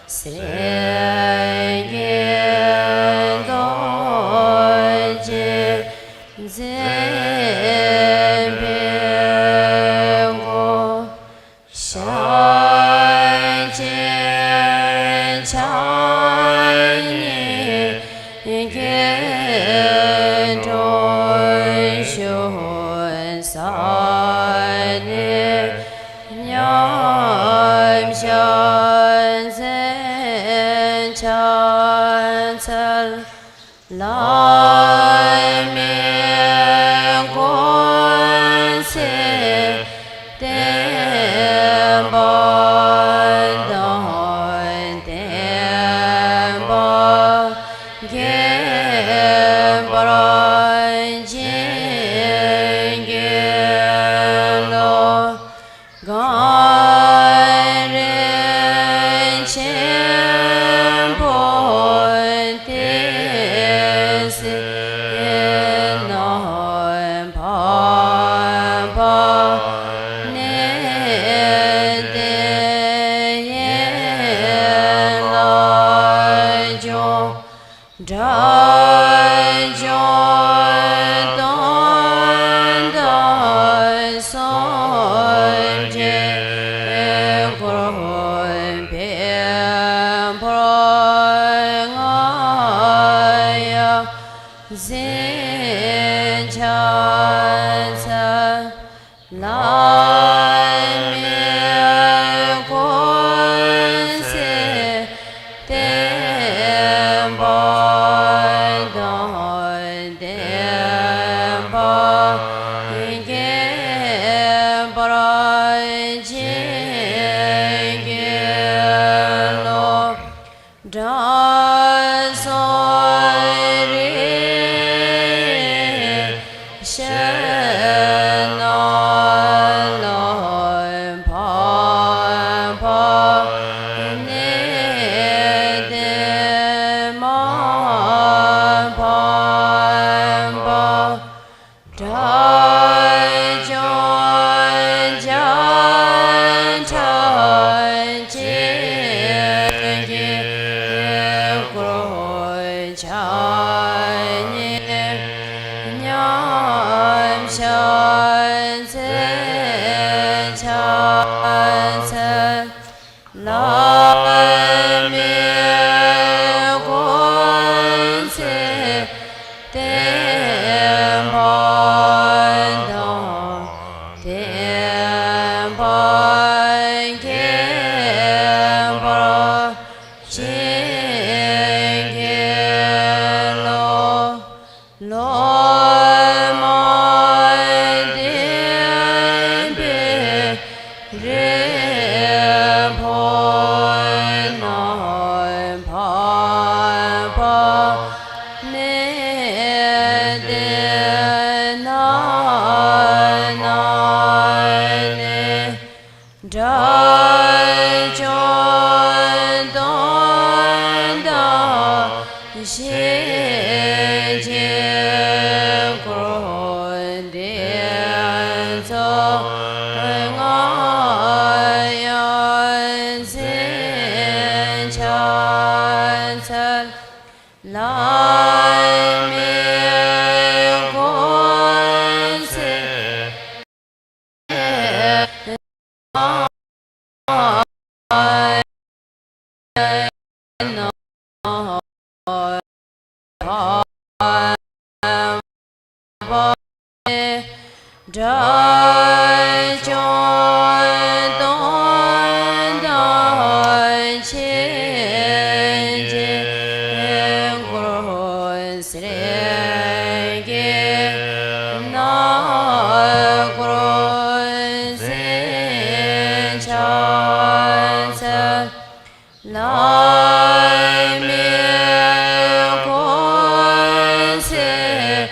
སེང་གེ་རྡོ་རྗེ་མཛད་པའི་སྐུ། ཞལ་གཅིག་ཕྱག་གཉིས་ཀྱིས་དྲུང་ཞུགས། ས་གནས་མཉམ་གཞག་མཚན་ཕྱག་འཚལ། བླ་མེད་སྐུ་ཚེ་བརྟན་པ་དང་། བསྟན་པ་རྒྱས་པར་བྱིན་གྱིས་རློབས། གངས་རི་ཆེན་པོ་ཏི་སེ་ན། འཕགས་པ་ནི་དེ་ཡན་ལག་འབྱུང་། དགྲ་བཅོམ་སྟོན་ཟླ་སངས་རྒྱས་སྐུ། བོད་ཕྱོགས་ལྔ་ཡང་ཟིན་ཕྱག་འཚལ། བླ་མེད་སྐུ་ཚེ་བརྟན་པ་དང་། བསྟན་པ་རྒྱས་པར་བྱིན་གྱིས་རློབས། དགྲ་བཅོམ་རིགས་ཞལ་ བདེན་པ་དང་བདེན་པ་རྒྱས་པར་བྱིན་གྱིས་རློབས། སློབ་མ་བསྟན་པའི་རིགས་པོ་རྣམས་འཕགས་པ་ནས་བསྟེན་ན་ནི། དགྲ་བཅོམ་དོན་དང་ཞི་བྱེད་སྐུ། འདི་ཚོགས་ལྔ་ཡང་ཕྱིན་ཕྱག་འཚལ། བླ་མེད་ཀུན་གསལ། དགྲ་བཅོམ་དོན་དང་ཞི་བྱེད་སྐུ། སེར་སྐྱའི་རྣ་བར་ཕྱིན་ཕྱག་འཚལ། བླ་མེད་ཀུན་གསལ་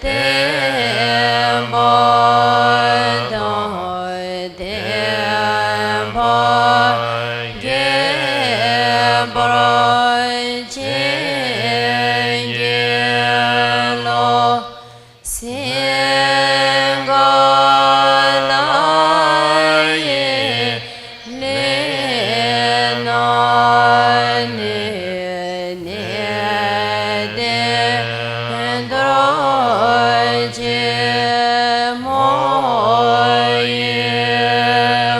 བསྟན་པ་དང་བདེན་པ་རྒྱས་པར་བྱིན་གྱིས་རློབས། སིངྒ་ལ་ཡི་གླིང་ན་ནི་གནས་བརྟན་རྡོ་རྗེ་མོ་ཡི་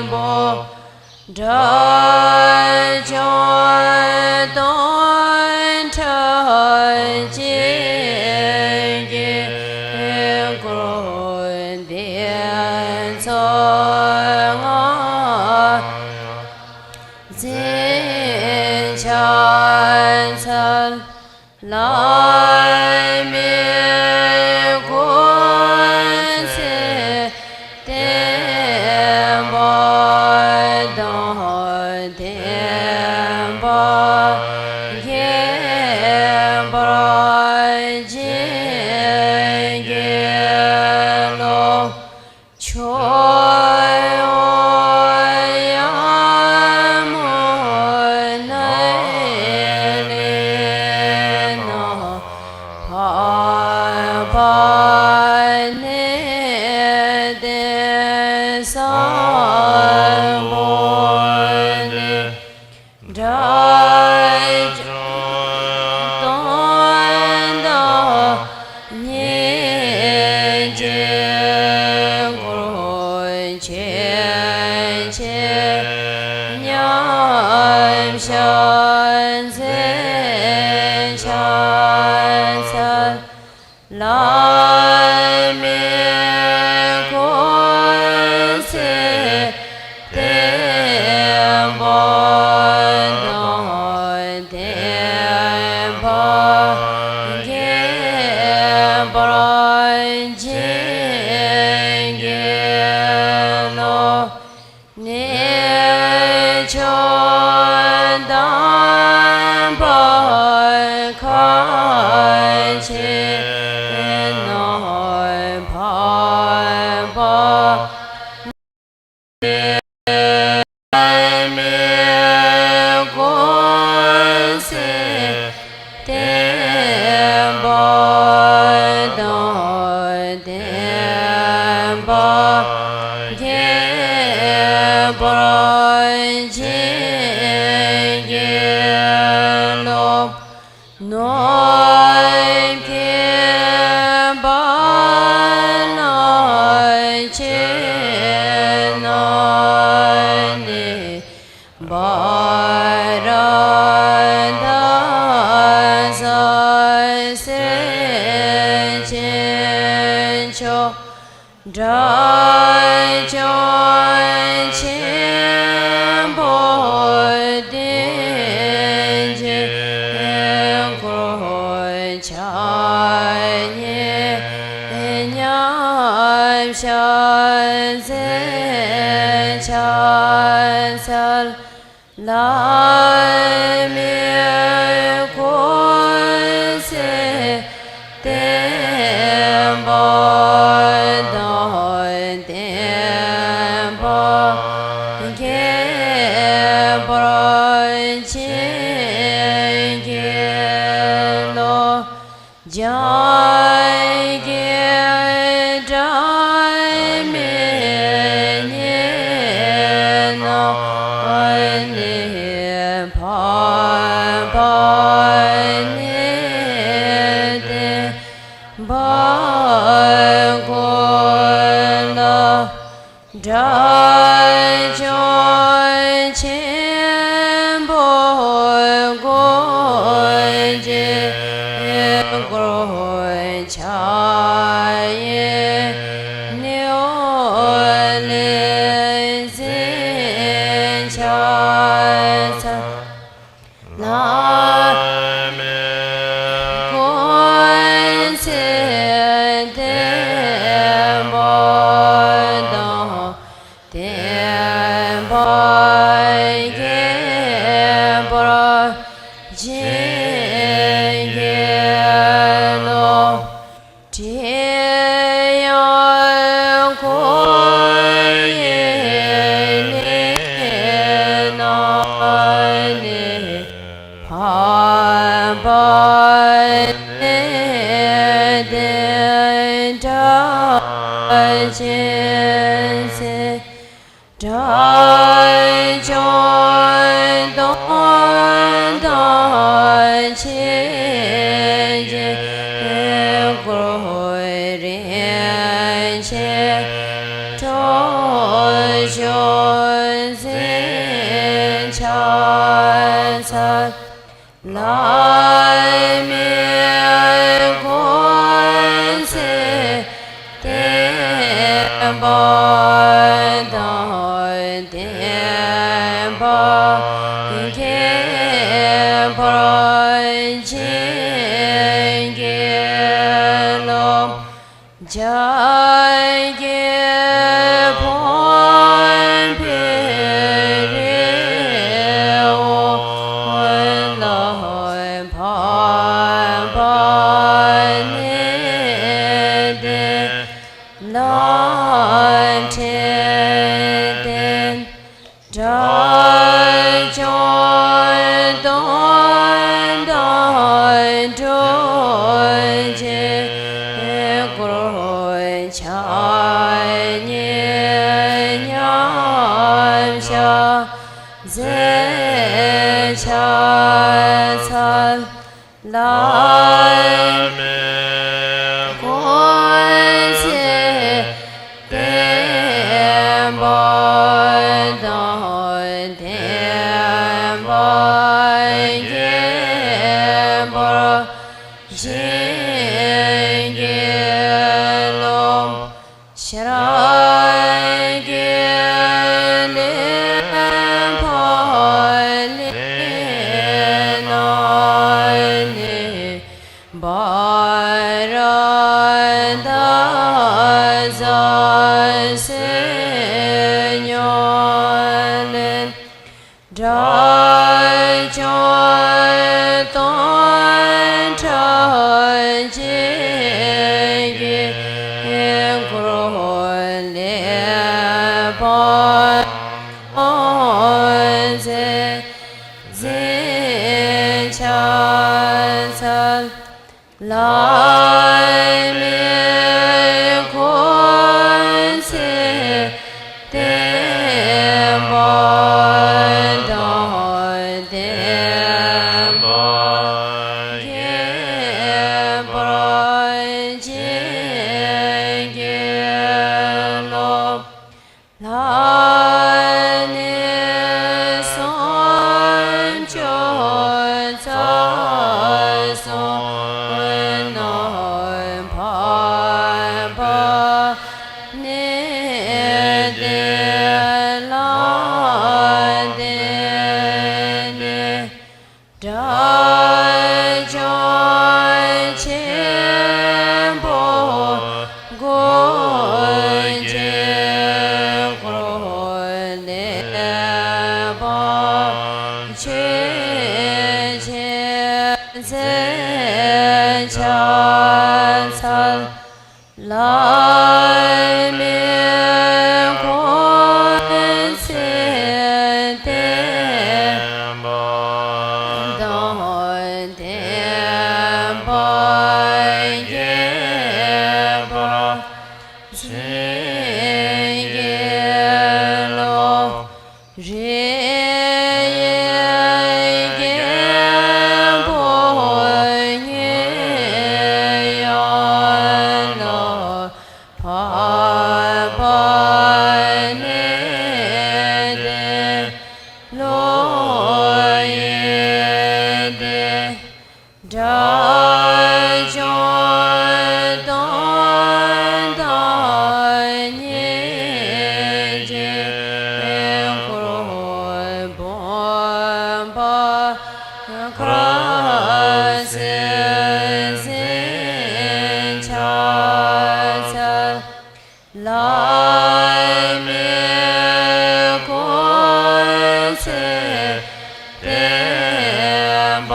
བུ། དགྲ་བཅོམ་དོན་ཕྲ་རྒྱས་ཀྱི་སྐུ། འདི་ཚོགས་ལྔ་ཕྱིན་ཕྱག་འཚལ། བླ་མེད་ཀུན་གསལ་བསྟན་པ་དང་བདེན་པ་རྒྱས་པར་བྱིན་གྱིས་རློབས། ཕྱོགས་ཡར་མོ་ནས་ལེན་ན། འཕགས་པ་གནས་བརྟན་བཟང་པོ་ནས། དགྲ་བཅོམ་དོན་དང་སྙིང་རྗེའི་སྐུ། ཆོས་འཆད་མཉམ་བཞག་མཚན་ཕྱག་འཚལ། བླ་མེད་ཀུན་གསལ་བསྟན་པ་དང་བདེན་པ་རྒྱས་པར་བྱིན་གྱིས་རློབས། གནས་མཆོག་དམ་པ་མཁའ་སྤྱོད་ན། ཅན་མཆོག་དགྲ་བཅོམ་ཆེན་པོ་བསྟན་འཛིན་འཁོར་ཕྱག་ཉེ་མཉམ་ཞབས་མཛད་ཕྱག་འཚལ། བླ་མེད་འཁོར་ཚེ་བརྟན་པ་དང་། བརྟན་པ་རྒྱས་པར་བྱིན་གྱིས་རློབས། འཇམ་དཀྱིལ་དགྲ་མེད་ཉེ་ནང་ནས། ཕམ་པ་ནས་བསྟན་པ་ཀུན་ལ། དགྲ་བཅོམ་ཆེན་པོ་མགོན་གྱི་འཁོར་ཕྱག་གཡས་ནས་འོག་ལས་མཛད་ཕྱག་འཚལ། བླ་མེད་འཁོར་ཚེ་བརྟན་པ་དང་། བརྟན་པ་རྒྱས་པར་བྱིན་གྱིས་རློབས། ཁྲི་ཡང་འཁོར་ཡི་གནས་ནང་ནས། ཕམ་པ་ནས་བསྟན་དགྲ་བཅོམ་ཚེ། དགྲ་བཅོམ་སྟོན་དང་། ཆོས་ཀྱི་འཁོར་རིན་ཆེན་ཁྲོ་ཆུ་འཛིན་ཕྱག་འཚལ། བླ་མེད་འཁོར་ཚེ་བརྟན་པ་དང་། བརྟན་པ་རྒྱས་པར་བྱིན་གྱིས་རློབས། འཇམ་དཀྱིལ་ཕུང་པོའི་རི་བོ་ལ། ཕམ་པ་ནས་བསྟན་ལ་ཕྲིན་བསྟན། དགྲ་བཅོམ་སྟོན་དང་། འགྲོ་བྱེད་འཁོར་ཕྱག་གཡས་མཉམ་ཞབས་མཛད་ཕྱག་འཚལ། བླ་མེད་འཁོར་ཚེ་བརྟན་པ་དང་། བརྟན་པ་རྒྱས་པར་བྱིན་གྱིས་རློབས། ཤར་གྱི་གླིང་ཕ་གླིང་ནང་ནས། འབར་ར་ཟླ་བཟང་སེར་སྨྱུག་ལེན། དགྲ་བཅོམ་སྟོན་དང་། ཆོས་ཀྱི་འཁོར་ལས་དཔུང་གྲོལ་མཛད་ཕྱག་འཚལ། བླ་མེད་འཁོར་ཚེ་བརྟན་པ་དང་། བརྟན་པ་རྒྱས་པར་བྱིན་གྱིས་རློབས། ལྷ་གནས་སུམ་ཅུ་རྩ་གསུམ་ན། ཚར། བླ་མའི་དགོངས་གསལ་བསྟན་པ་དང་། བསྟན་པ་རྒྱས་པར་བྱིན་གྱིས་རློབས། རིགས་ཀྱི་རྒྱལ་པོ་ཉིད་ཡང་ལ་ཕན་པ་ནི་དེ་ལོ་ཡིན་ཏེ། དགྲ་བཅོམ་དང་ཐབས་མཉེས་ཀྱི་འཁོར་སྤངས་པ་ཁ་ཟས་ཟིན་ཕྱག་འཚལ། བླ་མའི་དགོངས་གསལ་བསྟན་པ་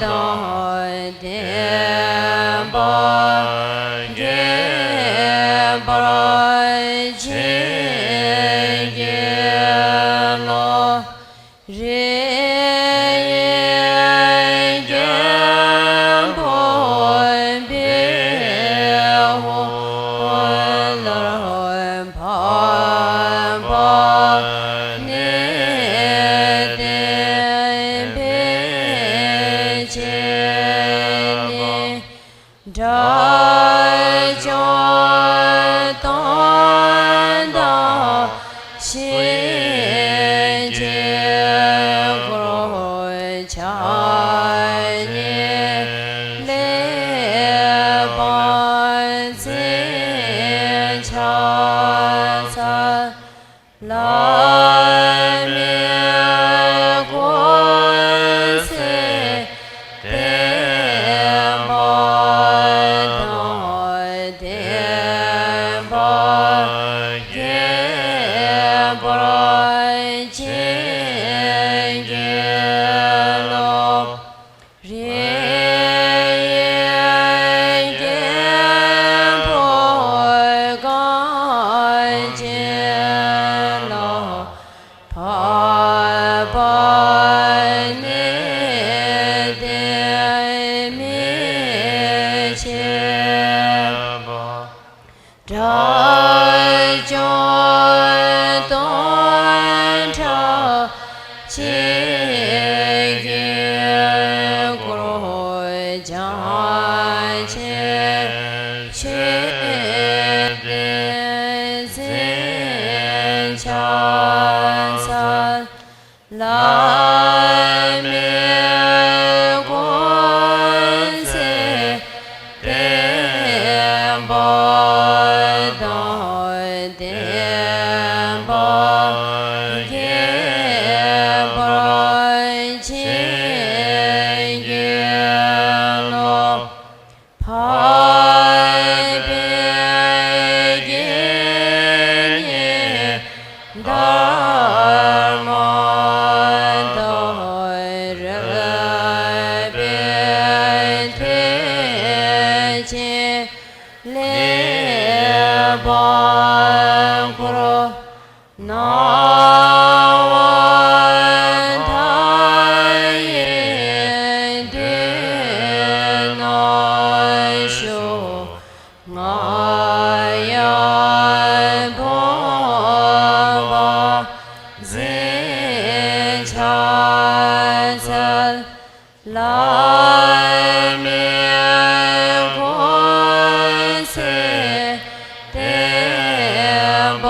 དང་། བསྟན་པ་རྒྱས་པར་བྱིན་གྱིས་རློབས། རིགས་ཀྱི་རྒྱལ་པོ་འབེབས་ལ་ཕན་པ་ནི་དེ་འབད་བྱས་ནས། དགྲ་བཅོམ་དང་ཐབས་མཉེས་ཀྱི་འཁོར་ཕྱག་གཉིས་ལས་སྤངས་ཟིན་ཕྱག་འཚལ། བླ་མའི་དགོངས་གསལ་བསྟན་པ་དང་། བསྟན་པ་རྒྱས་པར་བྱིན་གྱིས་རློབས། རིགས་ཀྱི་རྒྱལ་པོ་གངས་ཅན་ལ་ཕན་པ་ནི་དེ་མི་ཕྱེད་པ། དགྲ་བཅོམ་དང་ཐབས་མཉེས་ཀྱི་འཁོར་ཕྱག་ཕྱིར་ཕྱིར་ཏེ་ཟིན་ཕྱག་འཚལ། བླ་མའི་དགོངས་གསལ་བསྟན་པ་དང་། བསྟན་པ་རྒྱས་པར་བྱིན་གྱིས་རློབས། འཕགས་པའི་དགེ་བསྙེན་དར་མ་དང་། རོལ་པའི་མཐེབ་ཀྱིས་གླེགས་བམ་བསྐོར། སྣང་བ་མཐའ་ཡས་མདུན་ན་བཞུགས། རྔ་ཡབ་བུམ་པ་འཛིན་ཕྱག་འཚལ། བླ་མའི་དགོངས་གསལ་བསྟན་པ་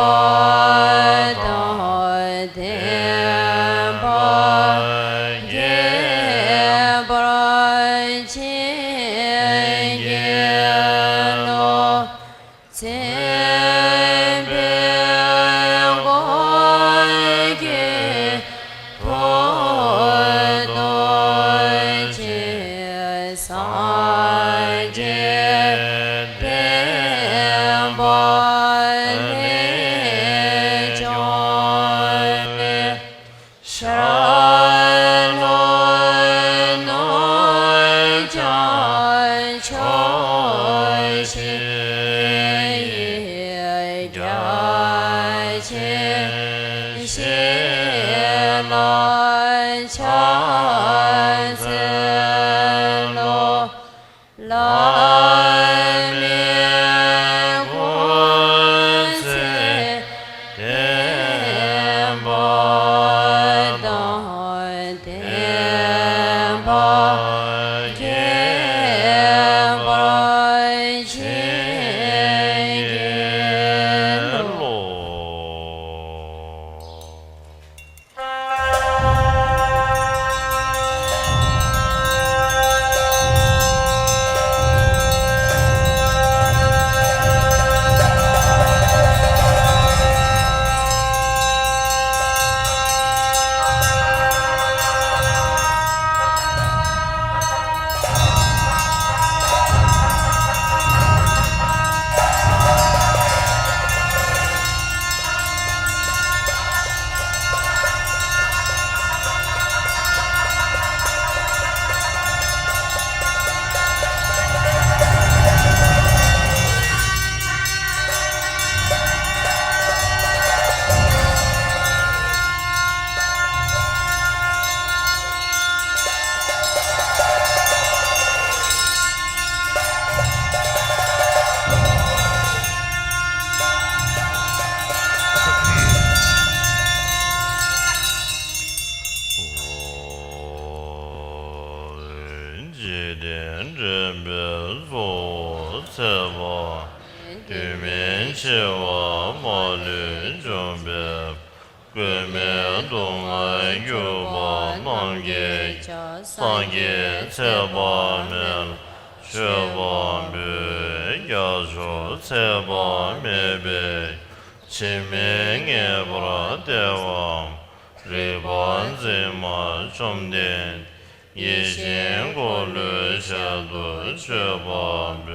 དང་། བསྟན་པ་རྒྱས་པར་བྱིན་གྱིས་ ཨ་མའི་སྐུ་ཚེ་བརྟན་པ་དང་བརྟན་པ་རྒྱས་པར་བྱིན་གྱིས་རློབས། འཇིག་རྟེན་འདྲེན་པའི་གཙོ་བོ་ཚེ་དཔག་མེད། དུས་མིན་འཆི་བ་མ་ལུས་འཇོམས་པའི། མགོན་མེད་སྡུག་བསྔལ་གྱུར་པ་རྣམས་ཀྱི་རྒྱལ། སངས་རྒྱས་ཚེ་དཔག་མེད་ལ་མཆོད་པ་འབུལ། རྒྱ་མཚོ་ཚེ་དཔག་མེད་པའི། འཆི་མེད་ངེས་པར་བདེ་བའམ། རིག་པ་འཛིན་མ་བཅོམ་ལྡན་འདས། ཡེ་ཤེས་འཁོར་ལོའི་ཞལ་དུ་མཆོད་པ་འབུལ།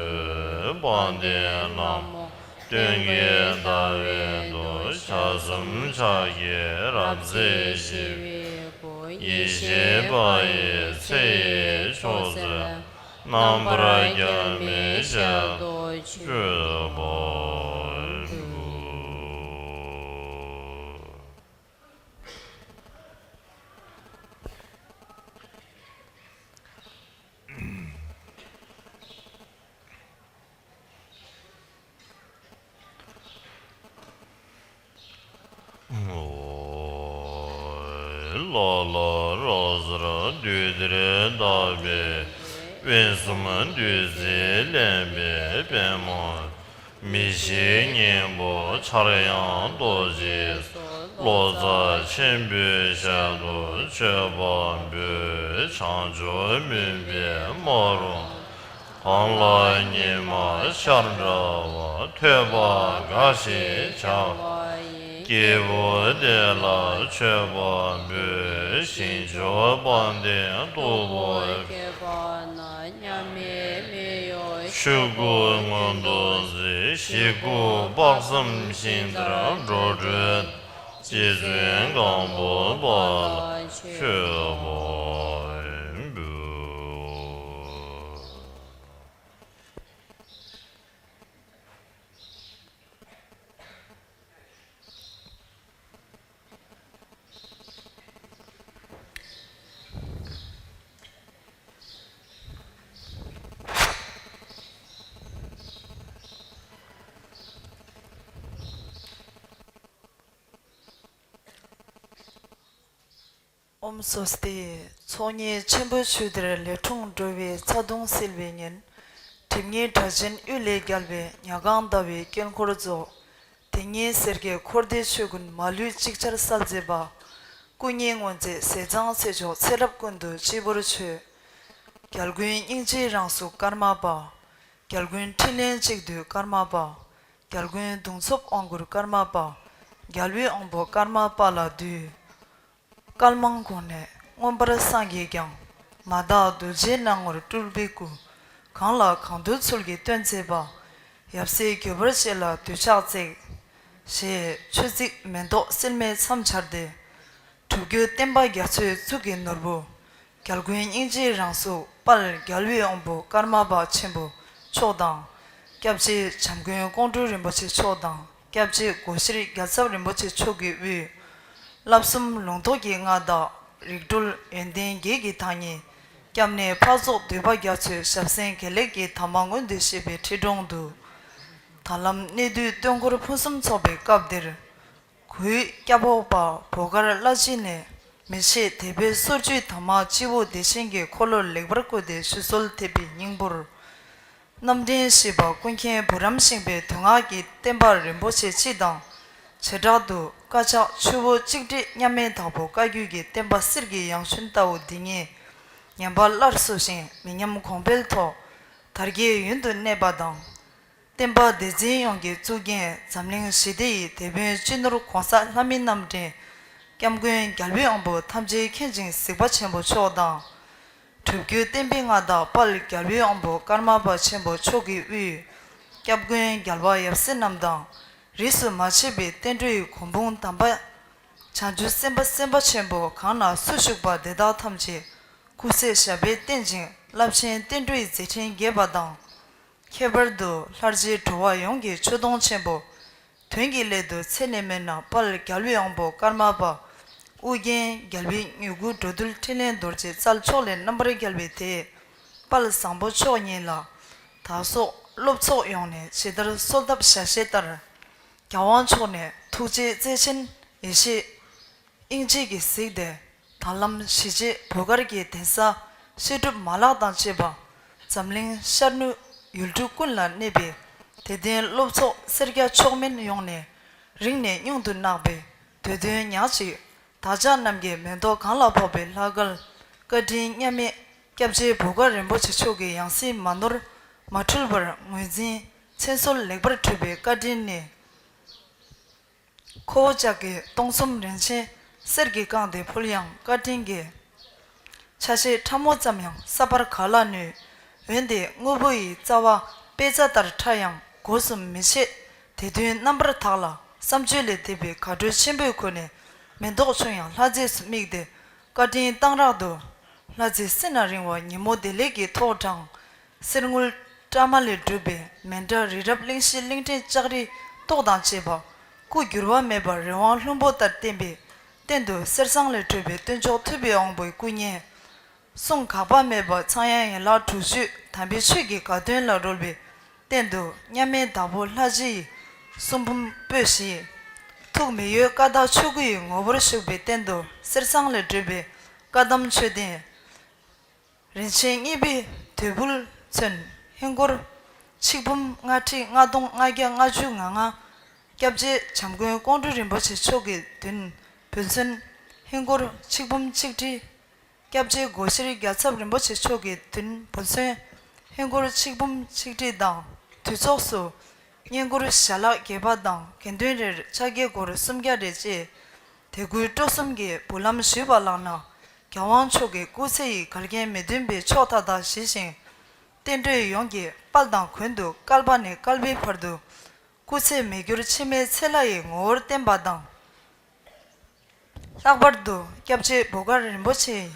དཔལ་ལྡན་ལྷ་མོ་སྟོན་ཀའི་ཟླ་བའི་མདོག །ཞལ་གསུམ་ཕྱག་གི་རབ་མཛེས་ཞི་བའི་སྒོ །ཡེ་ཤེས་འཕགས་ཡུལ་ཚེ་ཡི་ཕྱོགས་བཅུ་ལ། རྣམ་པར་རྒྱལ་བའི་ཞལ་དུ་མཆོད་པ་འབུལ། ལ་ལ་ར་ཟར་བདུད་རྩིར་དག་པའི། དབེན་གསུམ་བདུད་རྩིས་བརླན་པའི་པདྨོ། མི་ཤིགས་སྙིང་པོ་འཆར་ཡང་རྡོ་རྗེའི་གཟུགས། ལོ་ཙཱ་ཆེན་པོའི་ཞལ་དུ་མཆོད་པ་འབུལ། བྱང་ཆུབ་མུན་པའི་སྨག་རུམ་གང་ལ་ཉི་མ་ཤར་འདྲ་བ། ཐོས་པ་དགའ་ཞེས་བྱ་བ་ཡི། སྐྱེས་བུ་དེ་ལ་མཆོད་པ་འབུལ། ཞིང་སྐྱོང་དཔལ་ལྡན་སྟུག་པོ་ཁྱེད་པ་ན། མཉམ་མེད་མི་གཡོ་ཆོས་སྐུ་མངོན་དུ་གཟིགས། ཞིག་དགུ་དཔག་བསམ་ཤིང་རྟར་འགྲོ་འགྲུལ། རྗེ་བཙུན་སྒམ་པོ་པ་ལ་མཆོད་པ་འབུལ། ཨོཾ་སྭ་སྟི། ཚོགས་གཉིས་ཆེན་པོའི་ཆུ་གཏེར་ལས་འཁྲུངས་འགྲོ་བའི་ཚ་གདུང་སེལ་བའི་ཉིན། གྲིབ་ངན་དྲག་ཅན་གཡུལ་ལས་རྒྱལ་བའི། ཉ་གང་ཟླ་བའི་དཀྱིལ་འཁོར་རྫོགས། དེ་ཉིད་སེར་སྐྱའི་འཁོར་འདས་ཆོས་ཀུན་མ་ལུས་ཅིག་ཅར་གསལ་མཛད་པ། སྐུ་བརྙེས་སྔོན་ཚེ་ཟས་གཙང་ཚེ་མཆོག་ཚེ་རབས་ཀུན་ཏུ་སྤྱི་བོར་མཆོད། རྒྱལ་ཀུན་སྙིང་རྗེའི་རང་གཟུགས་ཀརྨ་པ། རྒྱལ་ཀུན་འཕྲིན་ལས་གཅིག་བསྡུས་ཀརྨ་པ། རྒྱལ་ཀུན་གདུང་འཚོབ་དབང་བསྐུར་ཀརྨ་པ། རྒྱལ་བའི་དབང་པོ་ཀརྨ་པ་ལ་འདུད། བསྐལ་མང་གོང་ནས་མངོན་པར་སངས་རྒྱས་ཀྱང་། མ་དག་རྡོ་རྗེའི་སྣང་ངོར་སྤྲུལ་པའི་སྐུ། གང་ལ་གང་འདུལ་ཚུལ་གྱིས་སྟོན་མཛད་པ། ཡབ་སྲས་འགྱོད་པར་བྱེད་ལ་འདོད་ཆགས་བརྩེགས། ཞེས་ཆོས་ཚིག་མེ་ཏོག་སིལ་མའི་མཚམས་སྦྱར་ཏེ། སྒྲུབ་བརྒྱུད་བསྟན་པ་རྒྱ་མཚོའི་གཙུག་གི་ནོར་བུ། རྒྱལ་ཀུན་སྙིང་རྗེའི་རང་གཟུགས་དཔལ་རྒྱལ་བའི་དབང་པོ་ཀརྨ་པ་ཆེན་པོ་མཆོག་དང་། སྐྱབས་རྗེ་བྱམས་མགོན་ཀོང་སྤྲུལ་རིན་པོ་ཆེ་མཆོག་དང་། སྐྱབས་རྗེ་སྒོ་ཤེར་རྒྱལ་ཚབ་རིན་པོ་ཆེ་མཆོག་གི་དབུས། བསླབ་གསུམ་ལུང་རྟོགས་ཀྱི་མངའ་བདག་རིག་གྲོལ་ཡོན་ཏན་བརྒྱད་ཀྱི་བདག་ཉིད། སྐྱབས་གནས་འཕགས་ཚོགས་འདུས་པ་རྒྱ་མཚོའི་ཞབས་སེན་དགེ་ལེགས་ཀྱི་དར་མ་མངོན་དུ་བཞད་པའི་ཁྲི་དྲུང་དུ། ད་ལམ་གནས་དུས་སྟོན་འཁོར་ཕུན་སུམ་ཚོགས་པའི་སྐབས་འདིར། གུས་སྐྱབས་འོག་པ་བོ་དཀར་བླ་སྤྱི་ནས་མི་ཕྱེད་དད་པའི་སོར་བཅུའི་དར་མ་སྤྱི་བོ་བདེ་ཆེན་གྱི་འཁོར་ལོར་ལེགས་པར་བཀོད་དེ་ཞུ་གསོལ་ཐེབས་པའི་སྙིང་པོར། རྣམ་འདྲེན་བཞི་པ་ཀུན་མཁྱེན་བུ་རམ་ཤིང་པའི་མདོ་སྔགས་ཀྱི་བསྟན་པ་རིན་པོ་ཆེ་སྤྱི་དང་། བྱེ་བྲག་ཏུ་བཀའ་ཕྱག་ཆུ་བོ་གཅིག་དྲིལ་མཉམ་མེད་དྭགས་པོ་བཀའ་བརྒྱུད་ཀྱི་བསྟན་པ་གསེར་གྱི་ཡང་ཞུན་ལྟ་བུ་འདི་ཉིད་ཉམས་པ་སླར་གསོ་ཞིང་མི་ཉམས་གོང་འཕེལ་ཐོག་དར་རྒྱས་ཡུན་དུ་གནས་པ་དང་། བསྟན་པ་སྡེ་ཚན་ཡོངས་ཀྱི་གཙུག་རྒྱན་འཛམ་གླིང་ཞི་བདེ་ཡི་དེད་དཔོན་སྤྱི་ནོར་༧གོང་ས་ལྷ་མིའི་རྣམ་འདྲེན་སྐྱབས་མགོན་རྒྱལ་བའི་དབང་པོ་ཐམས་ཅད་མཁྱེན་ཅིང་གཟིགས་པ་ཆེན་པོ་མཆོག་དང་། སྒྲུབ་བརྒྱུད་བསྟན་པའི་མངའ་བདག་དཔལ་རྒྱལ་བའི་དབང་པོ་ཀརྨ་པ་ཆེན་པོ་མཆོག་གི་དབུས། སྐྱབས་མགོན་རྒྱལ་བ་ཡབ་སྲས་རྣམས་དང་། རིས་སུ་མ་ཆད་པའི་བསྟན་འགྲོའི་གོ་འཕང་དམ་པ། བྱང་ཆུབ་སེམས་དཔའ་སེམས་དཔའ་ཆེན་པོ་གང་ན་སུ་བཞུགས་པ་དེ་དག་ཐམས་ཅད་སྐུ་ཚེ་ཞབས་པད་བརྟན་ཅིང་རླབས་ཆེན་བསྟན་འགྲོའི་མཛད་འཕྲིན་རྒྱས་པ་དང་། ཁྱད་པར་དུ་ལྷར་བཅས་འགྲོ་བ་ཡོངས་ཀྱི་ཆོས་དུང་ཆེན་པོ། དོན་གྱི་སླད་དུ་ཚེ་ནས་མེད་ན་དཔལ་རྒྱལ་བའི་དབང་པོ་ཀརྨ་པ། ཨོ་རྒྱན་རྒྱལ་བའི་མྱུ་གུ་འགྲོ་འདུལ་ཕྲིན་ལས་རྡོ་རྗེ་རྩལ་མཆོག་ལས་རྣམ་པར་རྒྱལ་བའི་དེད་དཔལ་བཟང་པོ་མཆོག་ཉིད་ལ། བདག་སོགས་སློབ་ཚོགས་ཡོངས་ནས་ཇི་ལྟར་གསོལ་ཐབ་ཞལ་བཞེས་ལྟར། རྒྱལ་དབང་མཆོག་ནས་ཐུགས་རྗེ་བརྩེ་ཆེན་ཡེ་ཤེས། དབྱིངས་གཅིག་གིས་གཟིགས་ཏེ། ད་ལམ་ཞི་བྱེད་བོད་སྒར་གྱི་གདན་ས་བཤད་སྒྲུབ་མ་ལག་དང་བཅས་པ། འཛམ་གླིང་ཤར་ནུབ་ཡུལ་གྲུ་ཀུན་ལ་གནས་པའི་དད་ལྡན་སློབ་ཚོགས་སེར་སྐྱ་མཆོག་དམན་ཡོངས་ནས་རིང་ནས་སྙིང་དུ་བརྣག་པའི་འདོད་དོན་ཉག་གཅིག་བདག་ཅག་རྣམས་ཀྱི་མེ་ཏོག་གང་ལ་ཕོག་པའི་ལྷ་སྐལ་བཀའ་དྲིན་མཉམ་མེད་སྐྱབས་རྗེ་བོད་སྒར་རིན་པོ་ཆེ་མཆོག་གི་ཡང་སྲིད་མ་ནོར་མ་འཁྲུལ་བར་ངོས་འཛིན་མཚན་གསོལ་ལེགས་པར་གྲུབ་པའི་བཀའ་དྲིན་ནི། ཁོ་བོ་ཅག་གི་སྟོང་གསུམ་རིན་ཆེན་གསེར་གྱིས་བཀང་སྟེ་ཕུལ་ཡང་བཀའ་དྲིན་གྱི་ཆ་ཤས་ཕྲ་མོ་ཙམ་ཡང་བསགས་པར་ག་ལ་ནུས། འོན་ཏེ་དངོས་པོ་ཡི་རྩ་བ་དཔེ་རྩ་ལྟར་ཕྲ་ཡང་སྒོ་གསུམ་མི་ཕྱེད་དེ་དོན་རྣམ་པར་དག་ལ་བསམ་བརྗོད་ལས་འདས་པའི་དགའ་སྤྲོ་ཆེན་པོས་ཁོ་ནས་མེ་ཏོག་ཆུང་ཡང་ལྷ་རྫས་སུ་དམིགས་ཏེ་བཀའ་དྲིན་གཏང་རག་ཏུ། ལྷ་རྫས་སྲིད་ན་རིང་བ་ཉིན་མོ་བདེ་ལེགས་ཀྱི་ཐོག་དྲངས། གསེར་དངུལ་བཀྲ་མ་ལས་གྲུབ་པའི་མཎྜལ་རི་རབ་གླིང་བཞི་གླིང་ཕྲན་ལྕགས་རི་ཏོག་དང་བཅས་པ་སྐུ་འགྱུར་བ་མེད་པར་རི་དབང་ལྷུན་པོ་ལྟར་བརྟན་པའི་སྟེང་དུ་གསེར་ཟངས་ལས་གྲུབ་པའི་སྟོན་མཆོག་ཐུབ་པའི་དབང་པོའི་སྐུ་བརྙན། གསུང་འགག་པ་མེད་པ་ཚངས་དབྱངས་ཡན་ལག་དྲུག་ཅུ་དམ་པའི་ཆོས་ཀྱི་དགའ་སྟོན་ལ་རོལ་བའི་སྟེང་དུ་མཉམ་མེད་བདག་པོ་ལྷ་རྗེ་ཡི་གསུང་འབུམ་པོད་བཞི། ཐུགས་མི་གཡོ་བཀའ་རྟགས་ཆོས་སྐུ་ཡི་ངོ་བོར་བཞུགས་པའི་སྟེང་དུ་གསེར་ཟངས་ལས་གྲུབ་པའི་བཀའ་གདམས་མཆོད་རྟེན། རིན་ཆེན་གཉིས་པའི་དོས་ཕུར་མཚོན་ཧིན་སྒོར་ཆིག་འབུམ་ལྔ་ཁྲི་ལྔ་སྟོང་ལྔ་བརྒྱ་ལྔ་བཅུ་ང་ལྔ། སྐྱབས་རྗེ་བྱམས་མགོན་ཀོང་སྤྲུལ་རིན་པོ་ཆེ་མཆོག་གི་མདུན་བུ་མཚོན་ཧིན་སྒོར་ཆིག་འབུམ་ཆིག་ཁྲི། སྐྱབས་རྗེ་སྒོ་ཤེར་རྒྱལ་ཚབ་རིན་པོ་ཆེ་མཆོག་གི་མདུན་བུ་མཚོན་ཧིན་སྒོར་ཆིག་འབུམ་ཆིག་ཁྲི་དང་དུས་ཚོགས་སུ། བསྙེན་བཀུར་ཞལ་ལག་བརྒྱད་པ་དང་དགེ་འདུན་རེར་ཕྱག་འགྱེད་སྒོར་སུམ་བརྒྱ་རེ་བཅས། དད་གུས་སྤྲོ་གསུམ་གྱིས་འབུལ་ལམ་ཞུས་པ་ལགས་ན། རྒྱལ་དབང་མཆོག་གི་སྐུ་ཚེ་ཡི་འགལ་རྐྱེན་མི་མཐུན་པའི་ཕྱོགས་མཐའ་དག་ཞི་ཞིང་། བསྟན་འགྲོའི་ཡོངས་ཀྱི་དཔལ་དང་མགོན་དུ་བསྐལ་པ་ནས་བསྐལ་པའི་བར་དུ། སྐུ་ཚེ་མི་འགྱུར་འཆི་མེད་ཚེ་ལྷ་ཡི་ངོ་བོར་བརྟན་པ་དང་། ལྷག་པར་དུ་སྐྱབས་རྗེ་བོད་དཀར་རིན་པོ་ཆེ་ཡི་